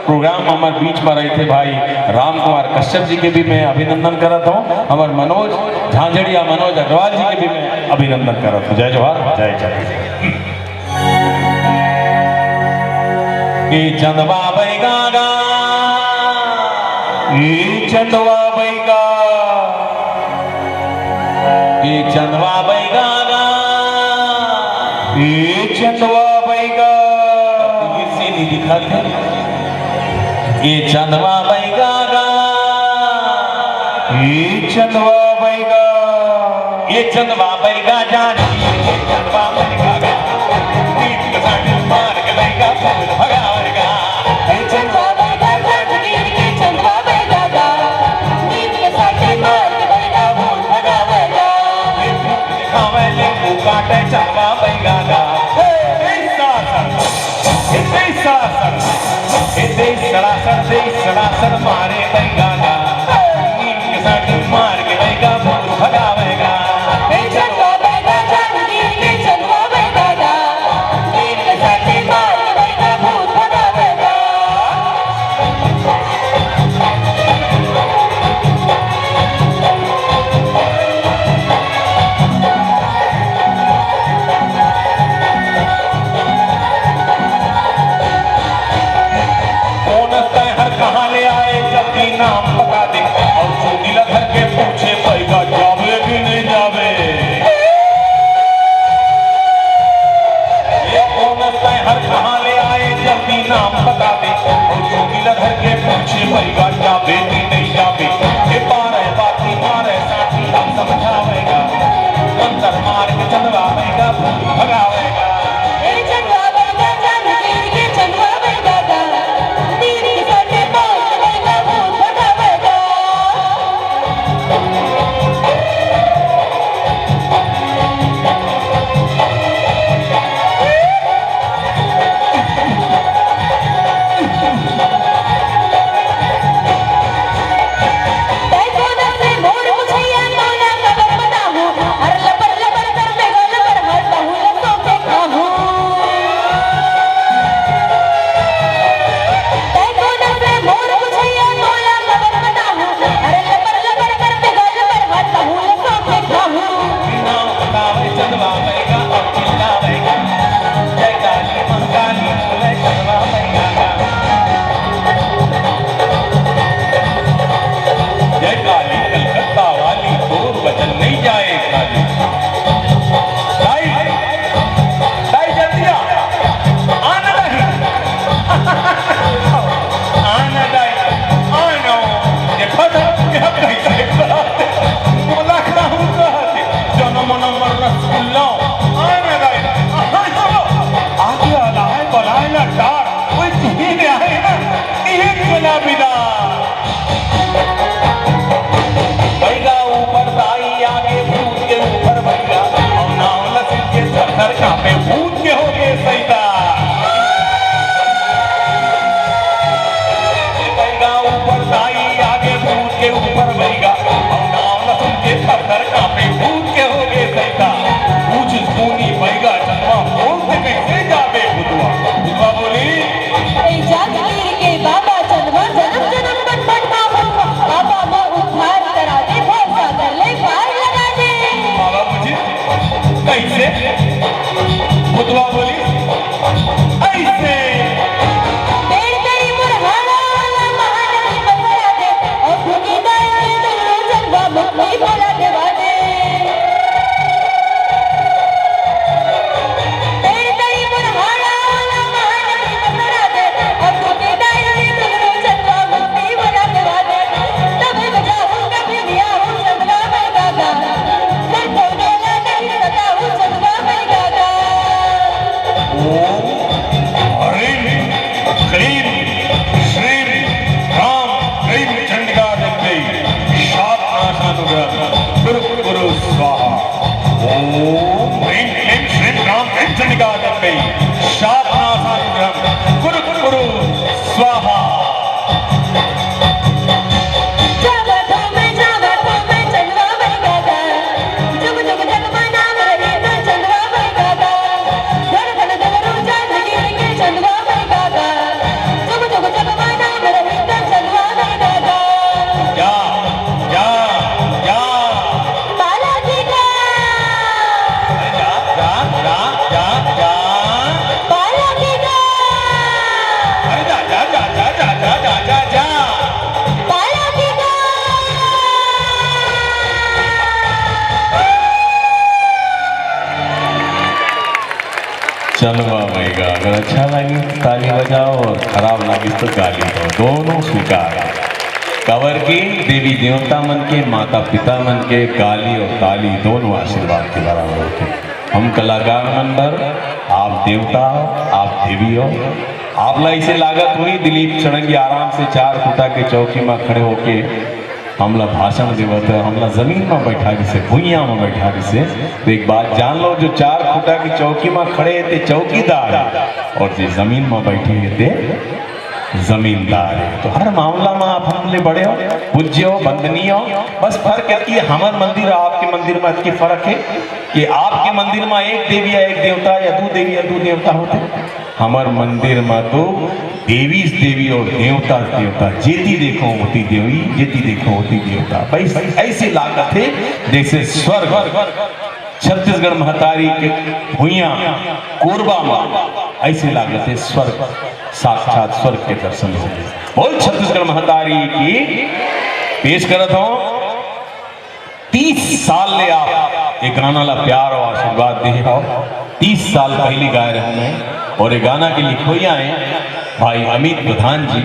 प्रोग्राम में हमर बीच में रहिथे भाई राम कुमार कश्यप जी के भी मैं अभिनंदन करत हूँ। हमर मनोज झांझड़िया, मनोज अग्रवाल जी के भी मैं अभिनंदन करत हूँ। जय जोहार, जय छत्तीसगढ़। ए चंदवा बैगा गा, ए चंदवा बैगा, ए चंदवा बैगा गा, ए चंदवा बैगा। ये से नहीं दिखाते। ए चंदवा बैगा गा, ए चंदवा बैगा, ए चंदवा बैगा जान, ए चंदवा बैगा गा, नींद के साथ मार के बैगा फूल भगावेगा। ए चंदवा बैगा जान, ए चंदवा बैगा गा, नींद के साथ मार के बैगा फूल भगावेगा। ए फूल दिखावे नींबू काटे चंदवा बैगा गा। ए सासन, ए सासन, ए सड़ासन, ए सड़ासन मारे बैगा गा। नींद के साथ मार के बैगा भूत भगावेगा। ए चंदवा बैगा जान, ए चंदवा बैगा गा। नींद के साथ मार के बैगा भूत भगावेगा। कौन तैं हर कहाँ ले आए, जब दीना के ऊपर बइगा, अउ नाम ल सुन के थर-थर कांपे भूत के होगे सइगा। पूछ सुनी बइगा चंदवा, बोल दे कइसे जाबे भूतवा। भूतवा बोली, ए जग तीर के बाबा चंदवा, जनम जनम बन बन पाप होगा। बाबा मोर उद्धार करा दे, भव सागर ले पार लगा दे। बाबा पूछिस, कइसे? भूतवा बोली, अइसे। पेड़ तरी मोर हाड़ा वाला महानदी म परा दे, अउ फूटी दाई के दुनो चंदवा मुक्ति मोला देवा दे। पेड़ तरी मोर हाड़ा वाला महानदी म परा दे, अउ फूटी दाई के दुनो चंदवा मुक्ति मोला देवा दे। तबे बजाहूँ कभी मियाँ हूँ चंदवा मैं गागा, कर कोनो ला नहीं सताहूँ चंदवा मैं गागा। ओम ह्रीं क्लीं श्रीं रां क्लीं चंडिका देवी शापनाशानुग्रहं कुरु कुरु स्वाहा। ओम ह्रीं क्लीं श्रीं रां क्लीं चंडिका देवी शापनाशानुग्रहं कुरु कुरु स्वाहा। जावा तो मैं, जावा तो मैं, चंदवा मैं गागा। जुग जुग जगमगाना रही तो चंदवा मैं गागा। धन धन डमरू चांद गिर के चंदवा मैं गागा। जुग जुग जगमगाना रही तो चंदवा मैं गागा। जा, जा, जा। पाला की जा। जा, जा, जा, जा, जा। पाला की जा। अरे जा, जा, जा। पाला की जा। चंदवा मैं गागा। अगर अच्छा लगिस तो ताली बजाओ अउ खराब लगिस तो गाली दो, दोनों स्वीकार हे। काबर कि देवी देवता मन के, माता पिता मन के गाली अउ ताली दोनों आशीर्वाद के बराबर होथे। हम कलाकार मन बर आप देवता हो, आप देवी हो। आप ला अइसे लागत होही दिलीप षडंगी आराम से चार खूंटा के चौकी म खड़े होके हमला भाषण देवत हे, हमला जमीन म बइठा दिस हे, भुइयां म बइठा दिस हे। तो एक बात जान लो, जो चार खूंटा की चौकी म खड़े हे ते चौकीदार हे, अउ जे जमीन म बइठे हे ते जमींदार हे। तो हर मामला म आप हमले बड़े हो, पूज्य हो, वंदनीय हो। बस फर्क हे कि हमर मंदिर अउ आपके मंदिर म अतकी फर्क हे कि आपके मंदिर म एक देवी या एक देवता या दू देवी या दू देवता होथे, हमर मंदिर म तो देवीच देवी अउ देवताच देवता, जेती देखो ओती देवी, जेती देखो ओती देवता। बस अइसे लागत हे जइसे स्वर्ग, छत्तीसगढ़ महतारी के भुइयां कोरबा म अइसे लागत हे स्वर्ग, साक्षात स्वर्ग के दर्शन होगे। बोल छत्तीसगढ़ महतारी की। पेश करत हों तीस साल ले आप ये गाना ला प्यार अउ आशीर्वाद दे हव। तीस साल पहिली गाए रहेंव मैं अउ ये गाना के लिखवइया हे भाई अमित प्रधान जी।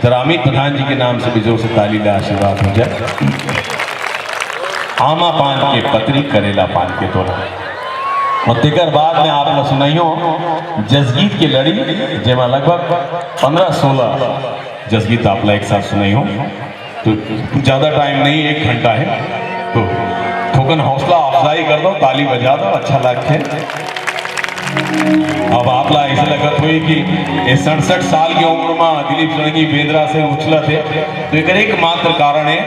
जरा अमित प्रधान जी के नाम से भी जोर से ताली ले आशीर्वाद हो जाए। आमा पान के पतरी, करेला पान के तोरा। अउ तेकर बाद में आप ला सुनइहों जसगीत के लड़ी, जेमा लगभग पंद्रह सोलह जसगीत आप ला एक साथ सुनइहों। तो ज्यादा टाइम नहीं, एक घंटा हे, तो थोकन हौसला अफजाई कर दो, ताली बजा दो, अच्छा लगथे। अब आप ला अइसे लगत होही कि ये सड़सठ साल के उम्र म दिलीप षडंगी बेंदरा से उछलत हे, तो एकर एकमात्र कारण हे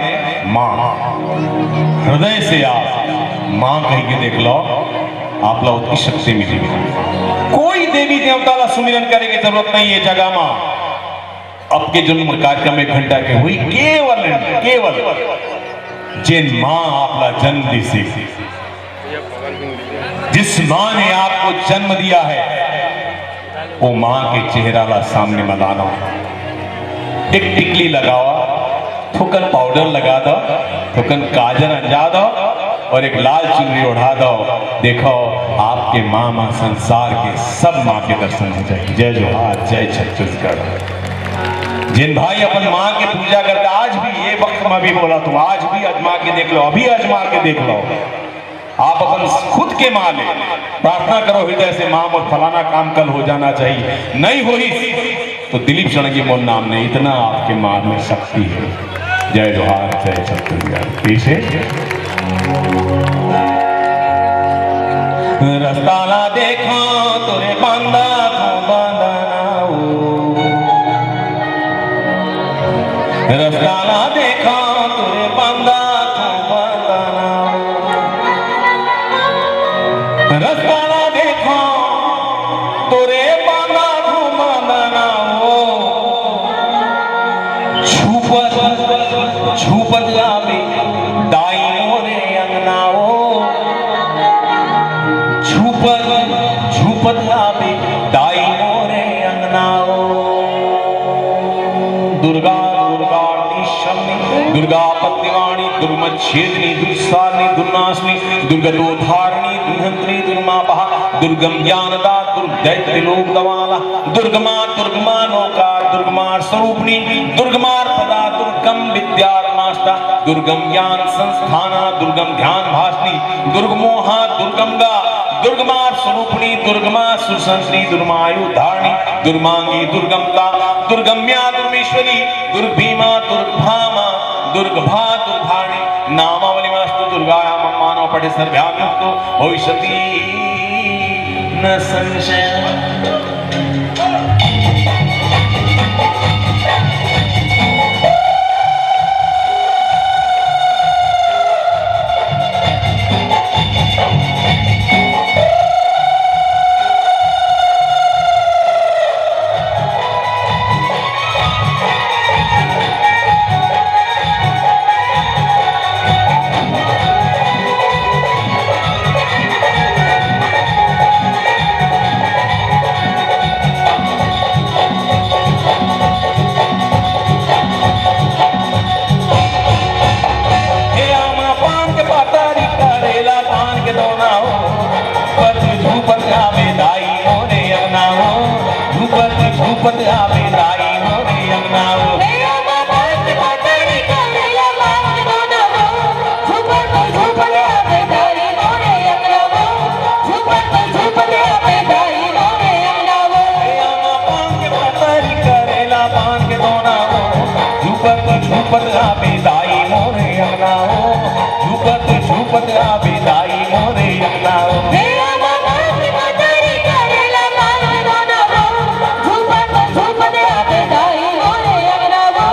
माँ। हृदय से आप माँ कहिके देख लो, आप ला ओतकी शक्ति मिलही। कोई देवी देवता ला सुमिरन करे के जरूरत नहीं हे जगह म। अब के जोन मोर कार्यक्रम एक घंटा के होही, केवल, केवल जेन माँ आप ला जन्म दिस हे, जिस माँ ने आपको जन्म दिया है, वो माँ के चेहरा ला सामने म लाना। एक टिकली लगावा, थोकन पाउडर लगा दो, थोकन काजर अंजा दो अउ एक लाल चुनरी ओढ़ा दो। देखो, आपके माँ, माँ संसार के सब माँ के दर्शन हो जाही। जय जोहार, जय छत्तीसगढ़। जेन भाई अपन माँ के पूजा करथे, आज भी ये वक्त म भी बोलत हों, आज भी आजमा के देख लो, अभी आजमा के देख लो। आप अपन खुद के माँ ले प्रार्थना करो हृदय से, "माँ, मोर फलाना काम कल हो जाना चाहिए, नहीं होही तो दिलीप षडंगी मोर नाम नहीं।" इतना आपके माँ में शक्ति हे। जय जोहार, जय छत्तीसगढ़। पीछे रस्ता ला देखा तोरे बांधा को बांधाना हो। रस्ता ला देखा तोरे झूपत झूपत आवे दाई मोरे अंगना ओ। झूपत झूपत आवे दाई मोरे अंगना ओ। दुर्गा, दुर्गा टीशमनी, दुर्गा पद्यवाणी, दुर्मच्छेदनी, दुस्सारणी, दुर्नाशनी, दुर्गदोधारणी, दुर्हंत्री, दुर्मापहा, दुर्गम ज्ञानदा, दुर्दैत्य लोक दवाला, दुर्गमा, दुर्गमा नौकार, दुर्गमार स्वरूपणी, दुर्गमार पदा, दुर्गम विद्यार मास्ता, दुर्गम ज्ञान संस्थाना, दुर्गम ध्यान भाषणी, दुर्गमोहा, दुर्गमगा, दुर्गमार स्वरूपणी, दुर्गमा सुरसंत्री, दुर्मायु धारणी, दुर्मांगी, दुर्गमता, दुर्गम्या, दुर्मेश्वरी, दुर्भीमा, दुर्भामा, दुर्गभा, दुर्भाणी, नामावली मास्तु दुर्गाया मम मानव पठे सर्व्याभ्युक्तो भविष्यति न संशय। हे आमा पान के पतरी करेला पान के दोना हो, पति धूपत आवे दाई मोरे अंगना हो, धूपत धूपत आवे दाई मोरे अंगना हो। हे आमा पान के पतरी करेला पान के दोना हो, झूपत झूपत आवे दाई मोरे अंगना हो, झूपत झूपत आवे दाई मोरे अंगना हो। हे आमा पान के पतरी करेला पान के दोना हो, झूपत झूपत आवे दाई मोरे अंगना हो, झूपत झूपत आवे दाई मोरे अंगना हो। हे आमा पान के पतरी करेला पान के दोना हो, झूपत झूपत आवे दाई मोरे अंगना हो,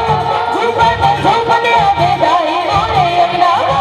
झूपत झूपत आवे दाई मोरे अंगना हो।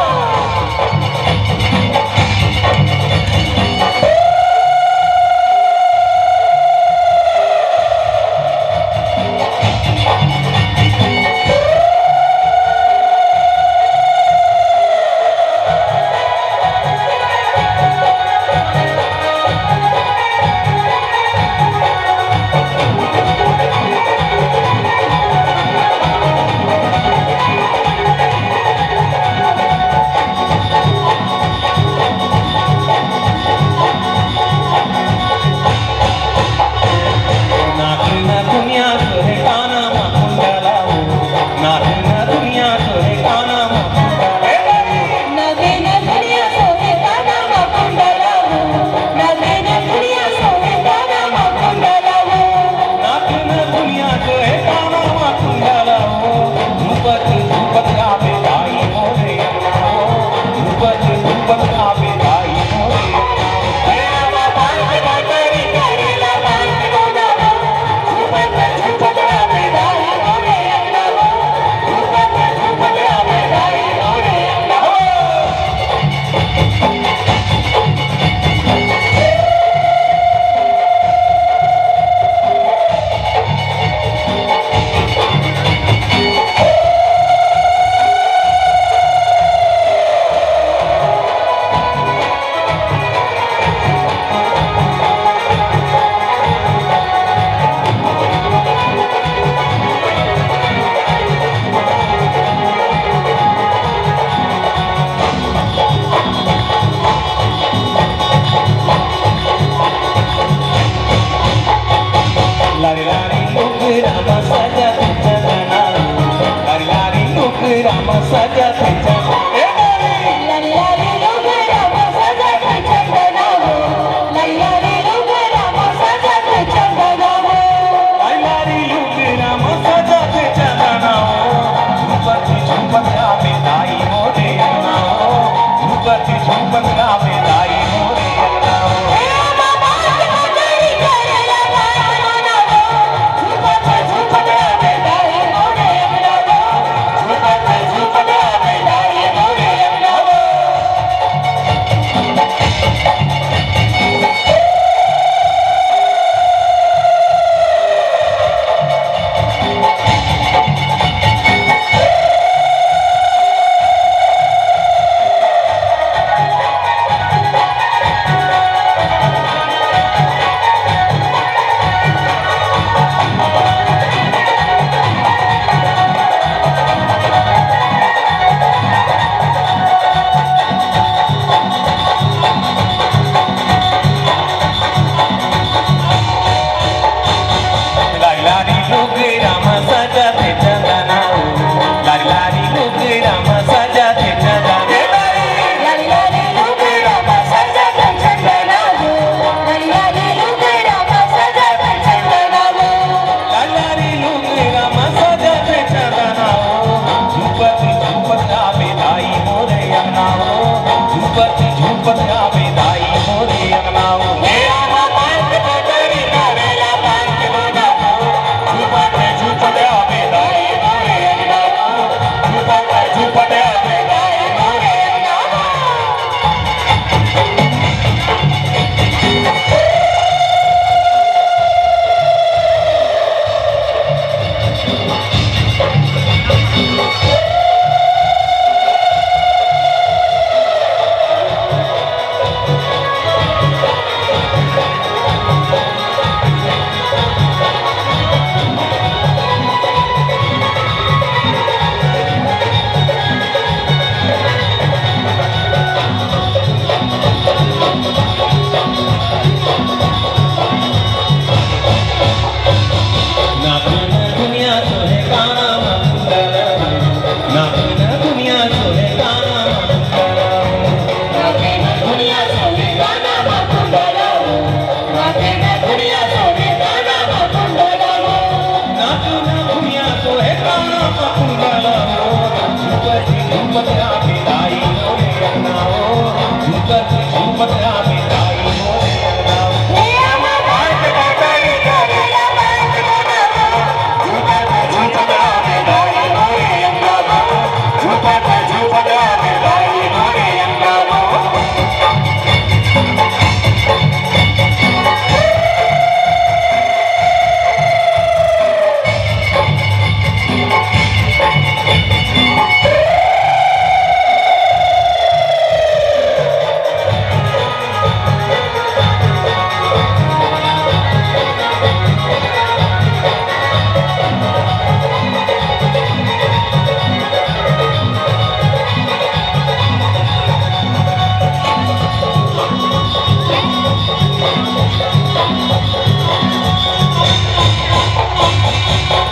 लारी लारी लुगरा म सजा थे चंदना, लारी लारी लुगरा म सजा थे चंदना। ए लारी लारी लुगरा म सजा थे चंदना हो, लारी लारी लुगरा म सजा थे चंदना हो। लारी लारी लुगरा म सजा थे चंदना हो, झूपत झूपत आवे दाई मोरे अंगना हो, झूपत झूपत आवे दाई मोरे अंगना हो।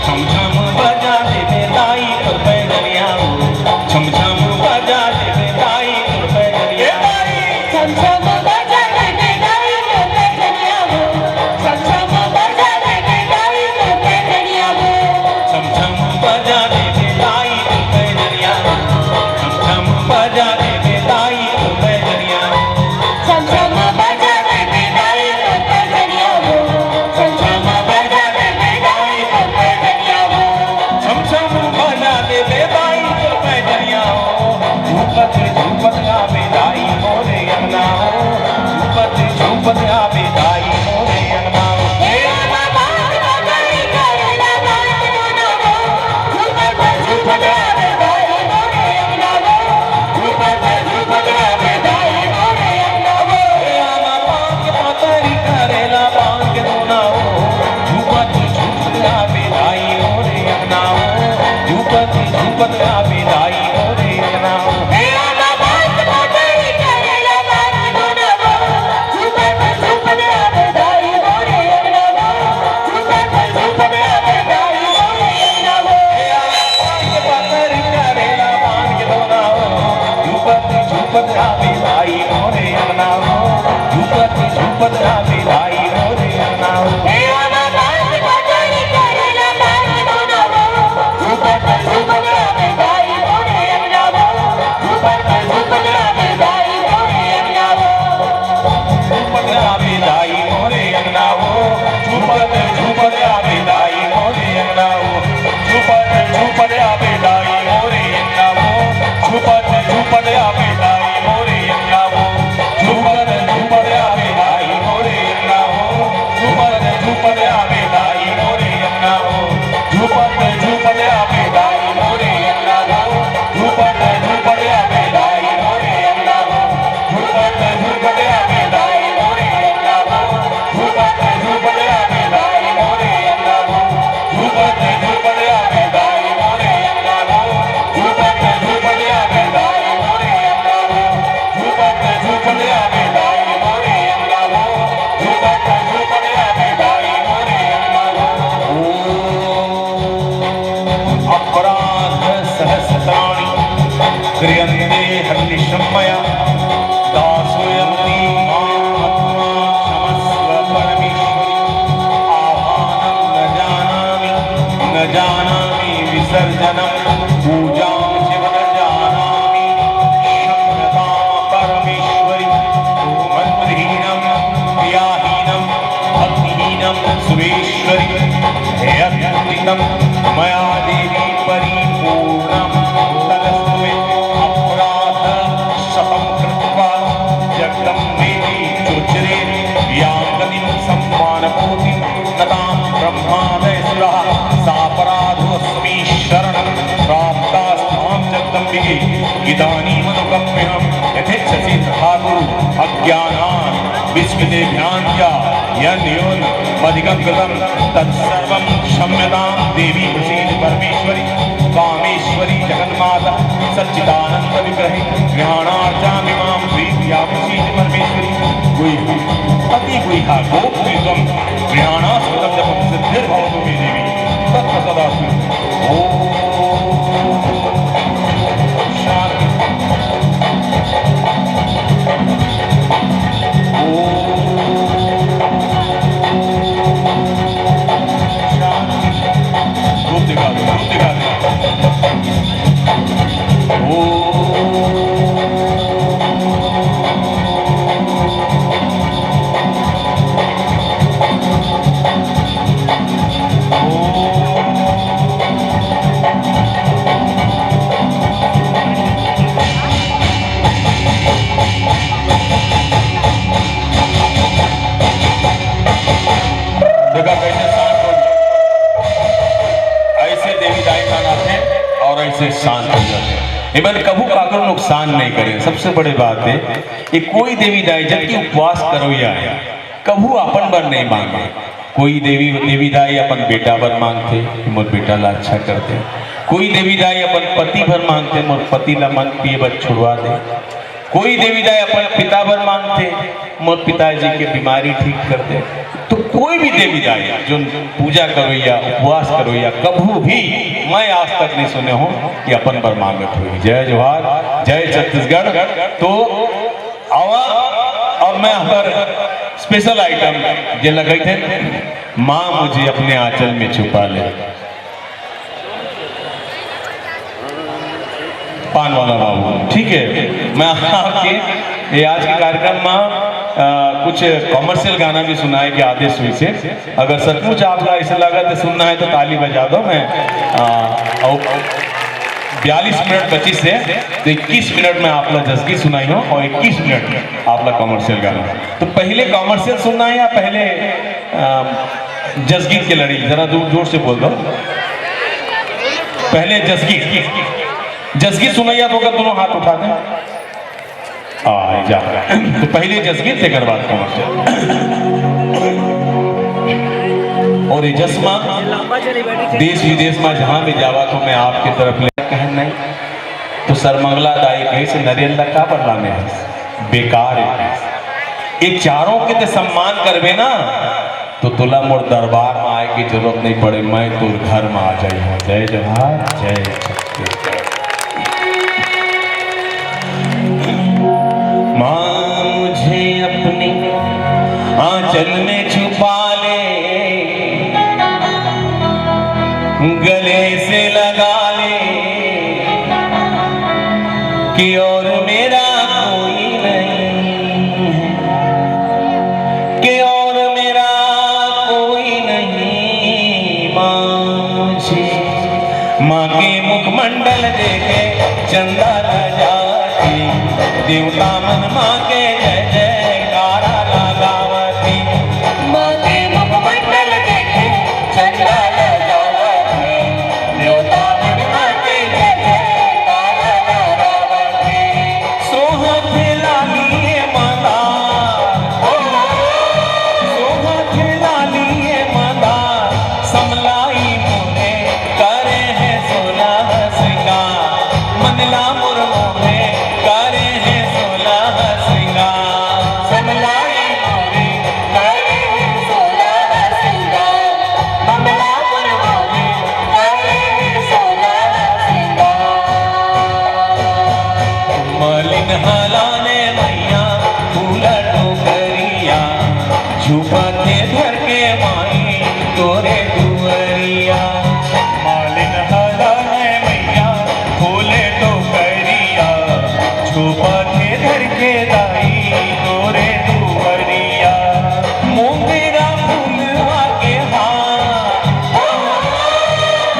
छम छम बजा दे बेदाई तोर पैजनिया हो, छम छम बजा दे बेदाई तोर पैजनिया। ए दाई! छम छम बजा दे बेदाई तोर पैजनिया हो, छम छम बजा दे बेदाई तोर पैजनिया हो। छम छम बजा दे बेदाई तोर पैजनिया हो, छम छम बजा दे बेदाई तोर पैजनिया हो। छम छम बजा दे बेदाई तोर पैजनिया हो, छम छम बजा दे बेदाई तोर पैजनिया हो। छम छम बजा दे बेदाई तोर पैजनिया हो। झूपत झूपत आबे दाई मोरे अंगना हो। झूपत झूपत आबे दाई मोरे अंगना हो। हे बाबा, दाई करेला बात मोना हो। झूपत झूपत आबे दाई मोरे अंगना हो। झूपत झूपत आबे दाई मोरे अंगना हो। ए आमा पाँव के पतरी करेला बांध के दोना हो। झूपत झूपत आबे दाई मोरे अंगना हो। झूपत झूपत आबे दाई मोरे अंगना हो। ए आमा पाँव के पतरी करेला बांध के दोना हो। झूपत झूपत आबे दाई मोरे अंगना हो। झूपत झूपत आबे दाई मोरे अंगना हो। ए आमा पाँव के पतरी करेला बांध के दोना हो। झूपत झूपत आबे दाई मोरे अंगना हो। झूपत झूपत आबे दाई मोरे अंगना हो। ए आमा पाँव के पतरी करेला बांध के दोना हो। झूपत झूपत आबे दाई मोरे अंगना हो। झूपत झूपत आबे दाई मोरे अंगना हो। झूपत आबे दाई मोरे अंगना हो। झूपत झूपत आबे दाई मोरे अंगना हो। झूपत झूपत आबे दाई मोरे अंगना हो। झूपत झूपत आबे दाई मोरे अंगना हो। झूपत झूपत आबे दाई मोरे अंगना हो। झूपत झूपत आबे दाई मोरे अंगना हो। झूपत झूपत आबे दाई मोरे अंगना हो। झूपत झूपत आबे दाई मोरे अंगना हो। झूपत झूपत आबे दाई मोरे अंगना हो। झूपत झूपत आबे दाई मोरे अंगना हो। झूपत झूपत आबे दाई मोरे अंगना हो। झूपत झूपत आबे दाई मोरे अंगना हो। झूपत झूपत आबे दाई मोरे अंगना हो। झूपत झूपत आबे दाई मोरे अंगना हो। ॐ अपराध सहस्राणि क्रियन्ते हर्निशं मया। दासोऽयमिति मां मत्वा क्षमस्व परमेश्वरि। आह्वानं न जानामि, न जानामि विसर्जनम्। पूजां चैव न जानामि, क्षम्यतां परमेश्वरि। मन्त्रहीनं क्रियाहीनं भक्तिहीनं सुरेश्वरि। यत्कृतं मया देवी परिपूर्णं तदस्तु मे। अपराधशतं कृत्वा जगदम्बेति चोच्चरे। यां गतिं सम्मानभूतिं न तां ब्रह्मादयसुराः। सापराधोऽस्मि शरणं प्राप्तास्त्वां जगदम्बिके। इदानीमनुकम्प्यहं यथेच्छसि तथा कुरु। अज्ञानात् विस्मृतेभ्यां च यन्न्यूनमधिकं कृतं तत्सर्वं क्षम्यतां देवी प्रसीद परमेश्वरि। कामेश्वरि जगन्माता सच्चिदानन्दविग्रहे गृहाणार्चामिमां प्रीत्या प्रसीद परमेश्वरि। गुह्य, अति गुह्या गोप्यं गृहाणास्पदं जपं सिद्धिर्भवतु मे देवी तत्प्रसादास्तु। ॐ से शांत हो जाथे। एमन कभू काकरो नुकसान नहीं करे। सबसे बड़े बात हे, ये कोई देवी दाई जबकि उपवास करोइया हे, कभू अपन बर नहीं मांगे। कोई देवी, देवी दाई अपन बेटा बर मांगथे कि मोर बेटा ला अच्छा कर दे। कोई देवी दाई अपन पति बर मांगथे, मोर पति ला मन पिए बर छुड़वा दे। कोई देवी दाई अपन पिता बर मांगथे, मोर पिताजी के बीमारी ठीक कर दे। तो कोई भी देवी दाई जो पूजा करोइया, उपवास करोइया, कभू भी मैं आज तक नहीं सुने हों कि अपन बर मांगत होही। जय जोहार, जय छत्तीसगढ़। तो आवा, अब मैं हमर special item जे लगई थे, माँ मुझे अपने आंचल में छुपा ले। पान वाला बाबू, ठीक है, मैं आपके ये आज के कार्यक्रम में, आ, कुछ कमर्शियल गाना भी सुनाए के आदेश हुई से। अगर सचमुच आपला ऐसे लगा तो सुनना है तो ताली बजा दो। मैं, आ, और बयालीस मिनट पच्चीस से, तो इक्कीस मिनट में आपला जसगीत सुनाई हो और इक्कीस मिनट में आपला कमर्शियल गाना। तो पहले कमर्शियल सुनना है या पहले, आ, जसगीत के लड़ी? जरा जोर, जोर से बोल दो। पहले जसगीत, जसगीत सुनैया तो अगर दोनों हाथ उठा दें। आ, जा। तो पहले जसगीत, तेकर बाद कमर्शियल। और ये जसमा देश विदेश में जहां भी जावा तो मैं आपके तरफ ले कहन नहीं। तो सरमंगला दाई कहे से नरेंद्र का बदला में है, बेकार है। ये चारों के ते सम्मान करबे ना, तो तोला मोर दरबार में आए की जरूरत नहीं पड़े, मैं तोर घर में आ जाई हूँ। जय जोहार, जय छत्तीसगढ़। माँ मुझे अपने आंचल में छुपा ले, गले से लगा ले, कि और मेरा कोई नहीं है, कि और मेरा कोई नहीं। माँ मुझे माँ के मुखमंडल देखे चंदा लजावती, देवता मन माँ के जय जयकारा लगावती। माँ के मुखमंडल देखे चंदा लजावती, देवता मन माँ के जय जयकारा लगावती। सोहत लालिए माता, सोहत लालिए माता, समलाई मोरे करे है सोलह श्रृंगार, मनला मोर मोहे करे है सोलह श्रृंगार। समलाई मोरे करे है सोलह श्रृंगार, मनला मोर मोहे करे है सोलह श्रृंगार। मालिन हलाने मैया फूला टोकरिया, छुपा के धर के माई तोरे दुआरिया। मालिन हलाने मैया फूले टोकरिया, छुपा के धर के दाई तोरे दुआरिया। मोंगरा फूलवा के हार,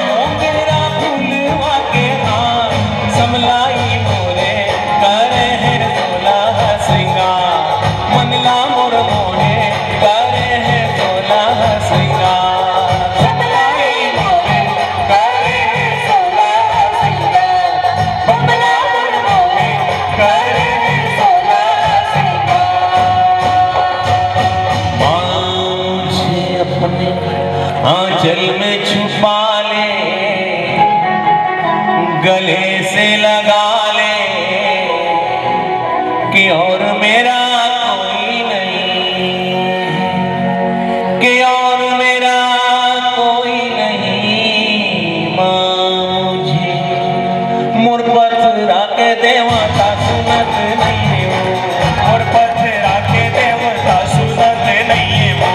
मोंगरा फूलवा के हार, समलाई मोरे करे है सोलह श्रृंगार, मनला मोर मोहे करे है सोलह श्रृंगार। समलाई मोरे करे है सोलह श्रृंगार, मनला मोर मोहे करे है सोलह श्रृंगार। माँ मुझे अपने आंचल में छुपा ले, गले से लगा ले, कि और मेरा कोई नहीं है, कि और मेरा कोई नहीं। माँ मुझे मोर पथरा के देवता सुनत नहीं हो, मोर पथरा के देवता सुनत नहीं हो,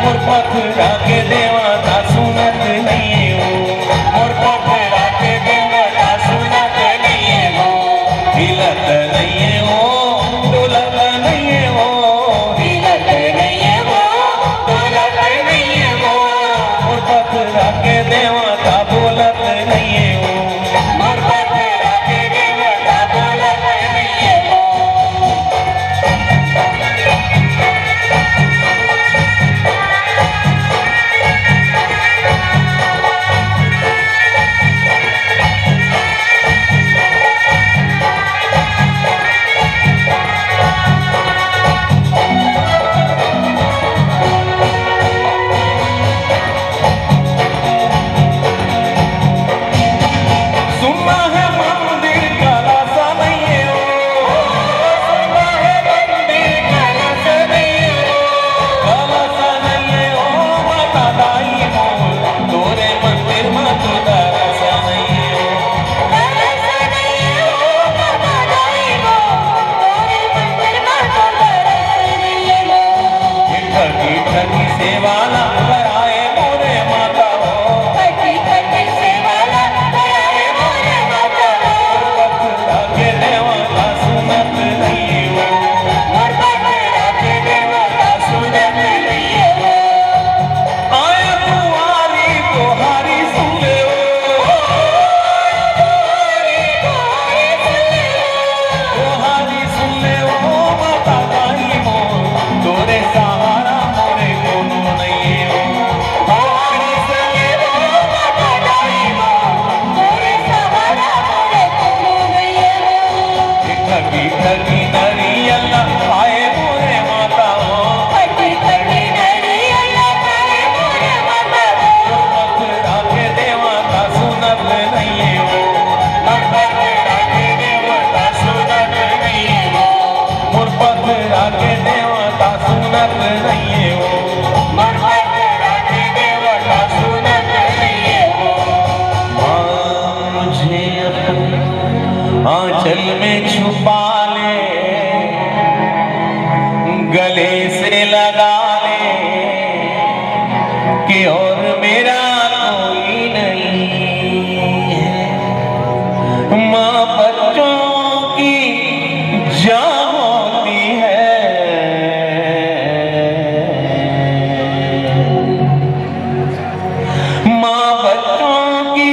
मोर पथरा के देवता सुनत नहीं हो, मोर पथरा के देवता सुनत नहीं हो। हिलत नहीं हो, डोलत नहीं हो, हिलत नहीं हो, डोलत नहीं हो, मोर पथरा के देवता बोलत नहीं हो। माँ बच्चों की जान होती है, माँ बच्चों की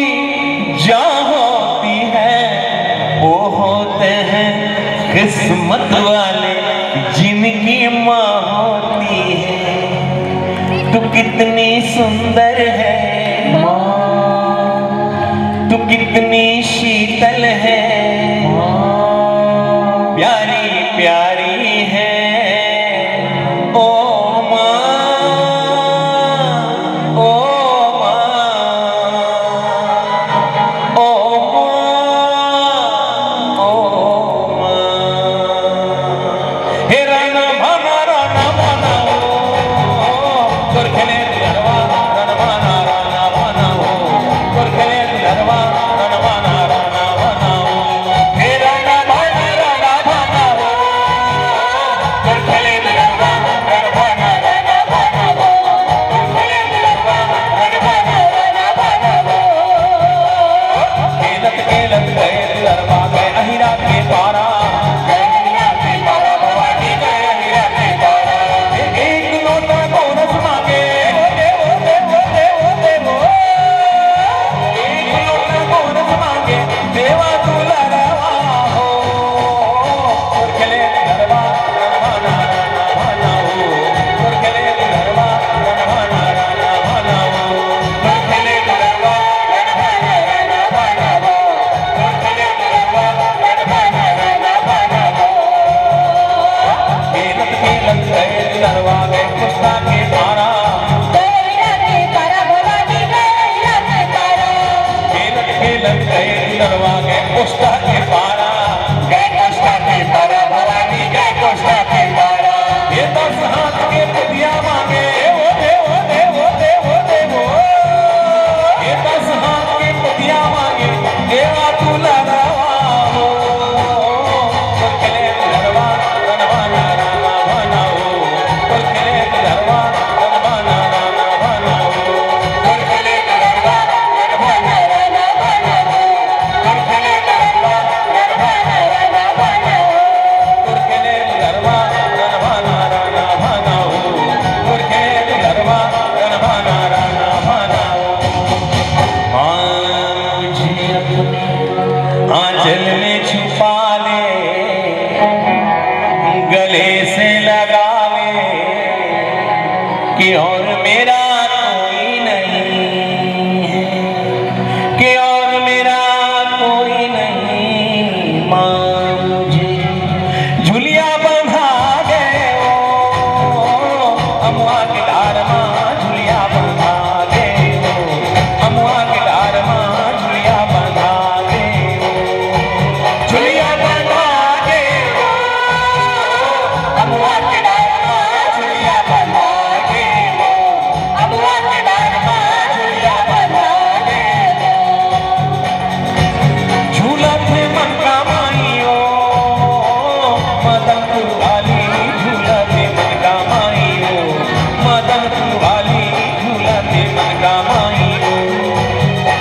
जान होती है, वो होते हैं किस्मत वाले, जिनकी माँ होती है। तू कितनी सुंदर है माँ, तू कितनी शीतल है माँ, प्यारी प्यारी है। ओ माँ, ओ माँ, ओ माँ, ओ माँ। हे राना भाना, राना भाना हो, तोर खेले दुलरवा, राना भाना, राना भाना हो, तोर खेले दुलरवा, राना भाना, राना भाना हो। हे राना भाना, राना भाना हो, तोर खेले दुलरवा, राना भाना, राना भाना हो, तोर खेले दुलरवा, राना भाना, राना भाना हो। खेलत खेलत गए दुलरवा, गए अहिरा के पारा। एक लोटा गोरस मांगे, ओ देवो, देवो, देवो, देवो। एक लोटा गोरस मांगे, देवा दुलरवा हो। खेले दुलरवा, राना भाना, राना भाना हो। खेले दुलरवा, राना भाना, राना भाना हो। खेलत खेलत गए दुलरवा गए कुश्ता के पारा। खेलत खेलत गए दुलरवा गए कुश्ता के पारा। ये दस हाथ के पुतिया मांगे, ओ देवो, देवो, देवो, देवो। ये दस हाथ के पुतिया मांगे, देवा दुलरवा हो। तोर खेले दुलरवा, राना भाना, राना भाना हो। तोर खेले दुलरवा, राना भाना, राना भाना हो। तोर खेले दुलरवा, राना भाना, राना भाना हो। तोर खेले दुलरवा, राना भाना, राना भाना हो। तोर खेले दुलरवा, राना भाना, राना भाना हो। तोर खेले दुलरवा, राना भाना, राना भाना हो। माँ, मुझे अपने आंचल में छुपा ले, गले से लगा ले, कि और मेरा कोई नहीं है, कि और मेरा कोई नहीं। माँ, मुझे झुलिया बंधा दे ओ, अमुआ के डार मा झुलिया बंधा दे ओ, अमुआ के डार मा झुलिया बंधा दे ओ, झुलिया बंधा दे ओ, अमुआ के डार मा झुलिया बंधा दे ओ, अमुआ के डार मा झुलिया बंधा दे ओ। झूलत हे मन का माई ओ, मदनपुर वाली, झूलत हे मन का माई ओ, मदनपुर वाली, झूलत हे मन का माई ओ,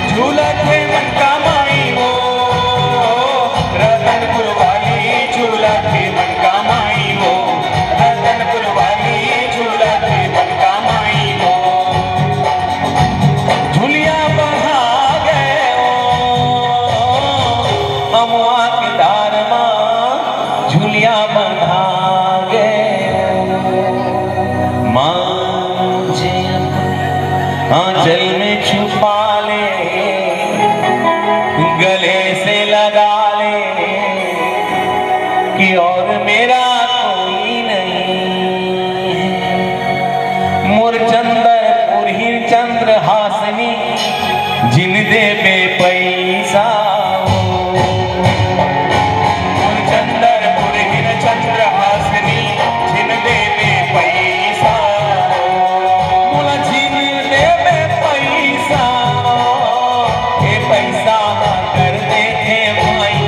झूलत हे मन का माई ओ, रतनपुर वाली, झूलत हे मन का माई ओ, रतनपुर वाली, झूलत हे मन का माई ओ। झुलिया बंधा गए ओ, अमुआ के डार मा झुलिया बंधा गए ओ। माँ, मुझे अपने आंचल में छुपा ले, गले से लगा ले, कि और मेरा कोई नहीं है। मोर चंद्रपुर ही चंद्रहासिनी, जिन देबे पैसा हो। मोर चंद्रपुर ही चंद्रहासिनी, जिन देबे पैसा हो। मोला जिन देबे पैसा हो। ए पैसा ह कर देथे भाई,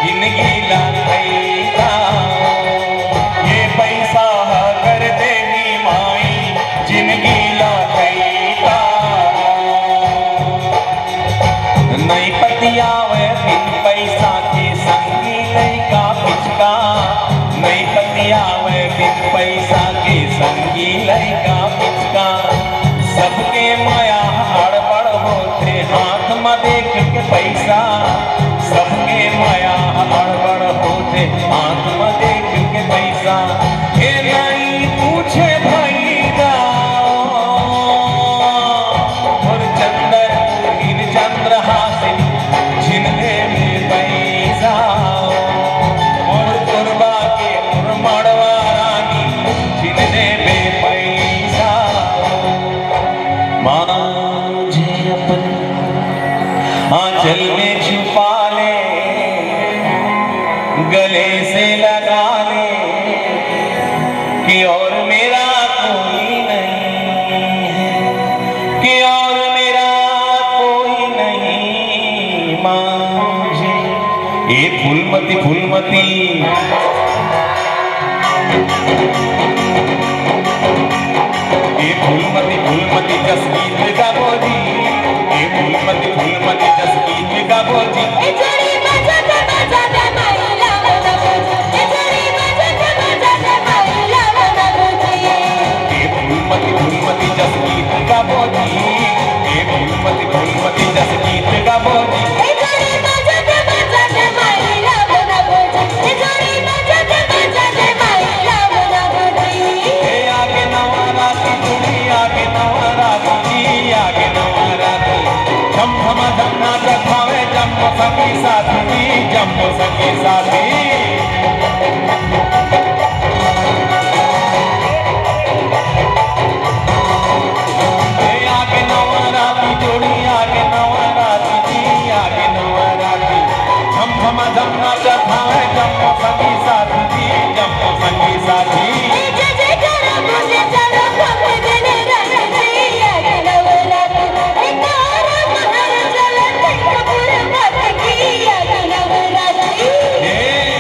जिनगी ला पैसा बिन पैसा के संगी लइका पिचका, नइ पतियावय बिन पैसा के संगी लइका पिचका। सबके मया अड़बड़ होथे हाथ म देख के पैसा, सबके मया अड़बड़ होथे हाथ म देख के पैसा। हे नइ पूछे भई दाऊ, मोर चंदन इन चंद्रहासिन झिन देबे पैसा, मोर कोरबा के मोर मड़वा रानी झिन देबे पैसा। मांझी अपने आंचल में छुपा ले, गले से लगा ले कि और मेरा कोई नहीं है, कि और मेरा कोई नहीं मांझी। ए फूलमती, फूलमती, ए फूलमती, फूलमती जस गीत गाबो जी, ए फूलमती, फूलमती जस गीत गाबो जी। ए जोड़ी बजाते बजाते माई लावना बोझ, ए जोड़ी बजाते बजाते माई लावना बोझ। ए फूलमती, फूलमती जस गीत गाबो जी, ए फूलमती, फूलमती जस गीत गाबो जी। ए जोड़ी बजाते बजाते माई लावना बोझ, ए जोड़ी बजाते बजाते माई लावना बोझ। ए आगे नवा राती जुड़ी, आगे नवा राती जी, आगे नवा राती। झम झम झम नाचत हवे जम्मो संगी साथी जी, जम्मो संगी साथी। ए आगे नवा राती जोड़ी, आगे नवा राती जी, आगे नवा राती। झम झम झम नाचत हवे जम्मो संगी साथी जी, जम्मो संगी साथी। ए जय जयकारा बोले चारों पग देने राजा जी, आगे नवरात। ए तारा महर जलत कपूर बात की, आगे नवरात। ए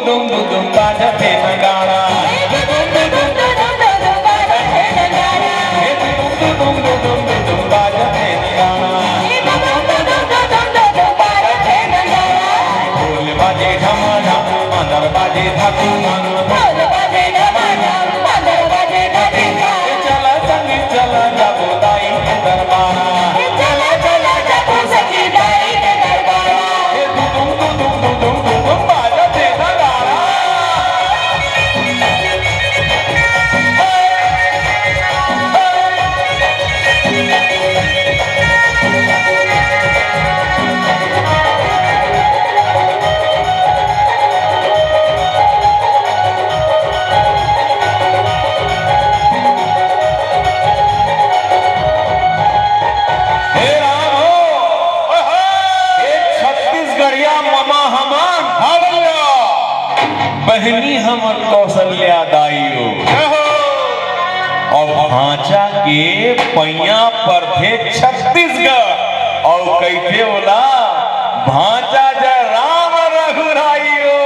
दुम दुम दुम बाजथे नगाड़ा। हे दुम दुम दुम दुम दुम दुम दुम बाजथे नगाड़ा। हे दुम दुम दुम दुम दुम दुम बाजथे नगाड़ा। हे दुम दुम दुम दुम दुम दुम दुम बाजथे नगाड़ा। ढोल बाजे ढमाढम, मांदर बाजे धतूमन। ढोल बाजे ढमाढम, मांदर बाजे धतूमन। चला संग चला जाबो दाई के दरबारा। चला, चला, जाबो सखी दाई के दरबारा। ए दुदुम, दुदुम, दुदुम, दुदुम, बाजत हे नगाड़ा। हे राम हो, हे छत्तीसगढ़िया ममा हमन, हाँ भैया, बहिनी हमर कौशल्या दाई हो। जय हो। अउ भांचा के पैया परथे छत्तीसगढ़, अउ कहिथे ओला भांचा जय राम रघुराई हो।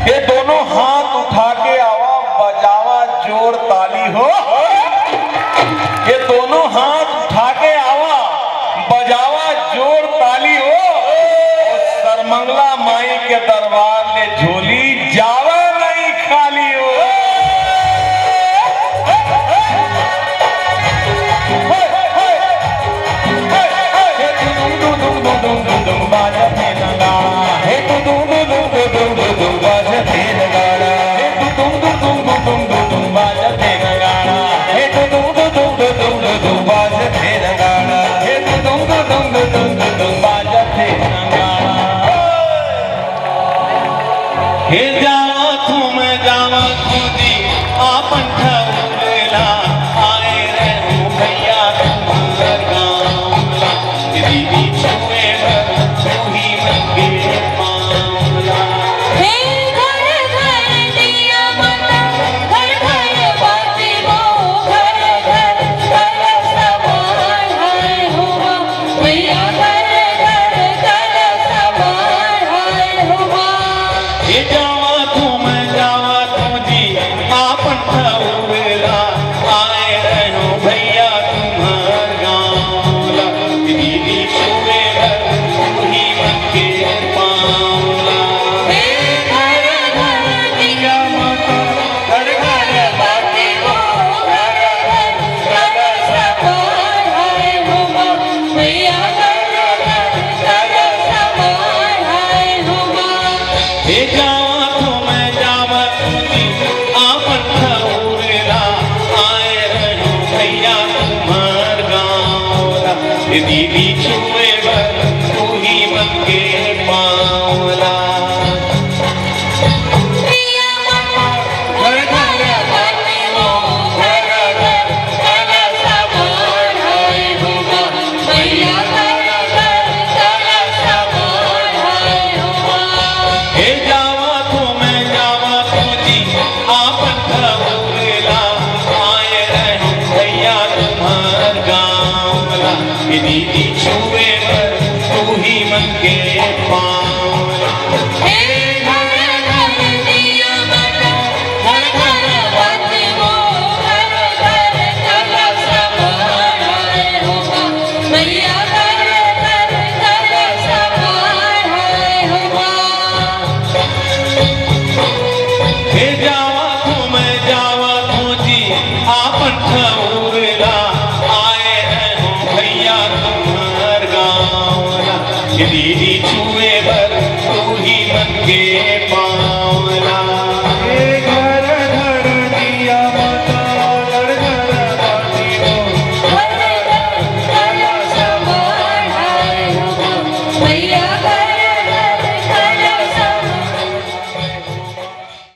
ये दोनों हाथ उठा के आवा, बजावा जोर ताली हो। ये दोनों हाथ उठा के आवा, बजावा जोर ताली हो। सरमंगला माई के दरबार ले झोली जावे नहीं खाली हो। हे जावत हूँ मैं, जावत हूँ जी, आपन ठउर ला, आए रहूँ भैया तुम्हर गाँव ला। दीदी छुए बर तू ही मंगे पाँव ला। हे घर घर दिया माता, घर घर बाती बो, घर घर कलश माढ़ाए हुआ। भैया घर घर कलश माढ़ाए हुआ। ये जावत हूँ मैं, जावत हूँ जी, आपन ठउर ला, आए रहूँ भैया तुम्हर गाँव ला। दीदी छुए बर तू ही मंगे पाँव ला। हे घर घर दिया माता, घर घर बाती बो, घर घर कलश माढ़ाए हुआ। भैया घर घर कलश माढ़ाए हुआ। हे जावत हूँ मैं, जावत हूँ जी, आपन ठउर ला, आए रहूँ भैया तुम्हर गाँव ला। दीदी छुए बर तू ही मंगे पाँव ला। हे जावत हूँ मैं, जावत हूँ जी, आपन ठउर ला, आए रहूँ भैया तुम्हर गाँव ला। दीदी छुए बर तू ही मंगे पाँव।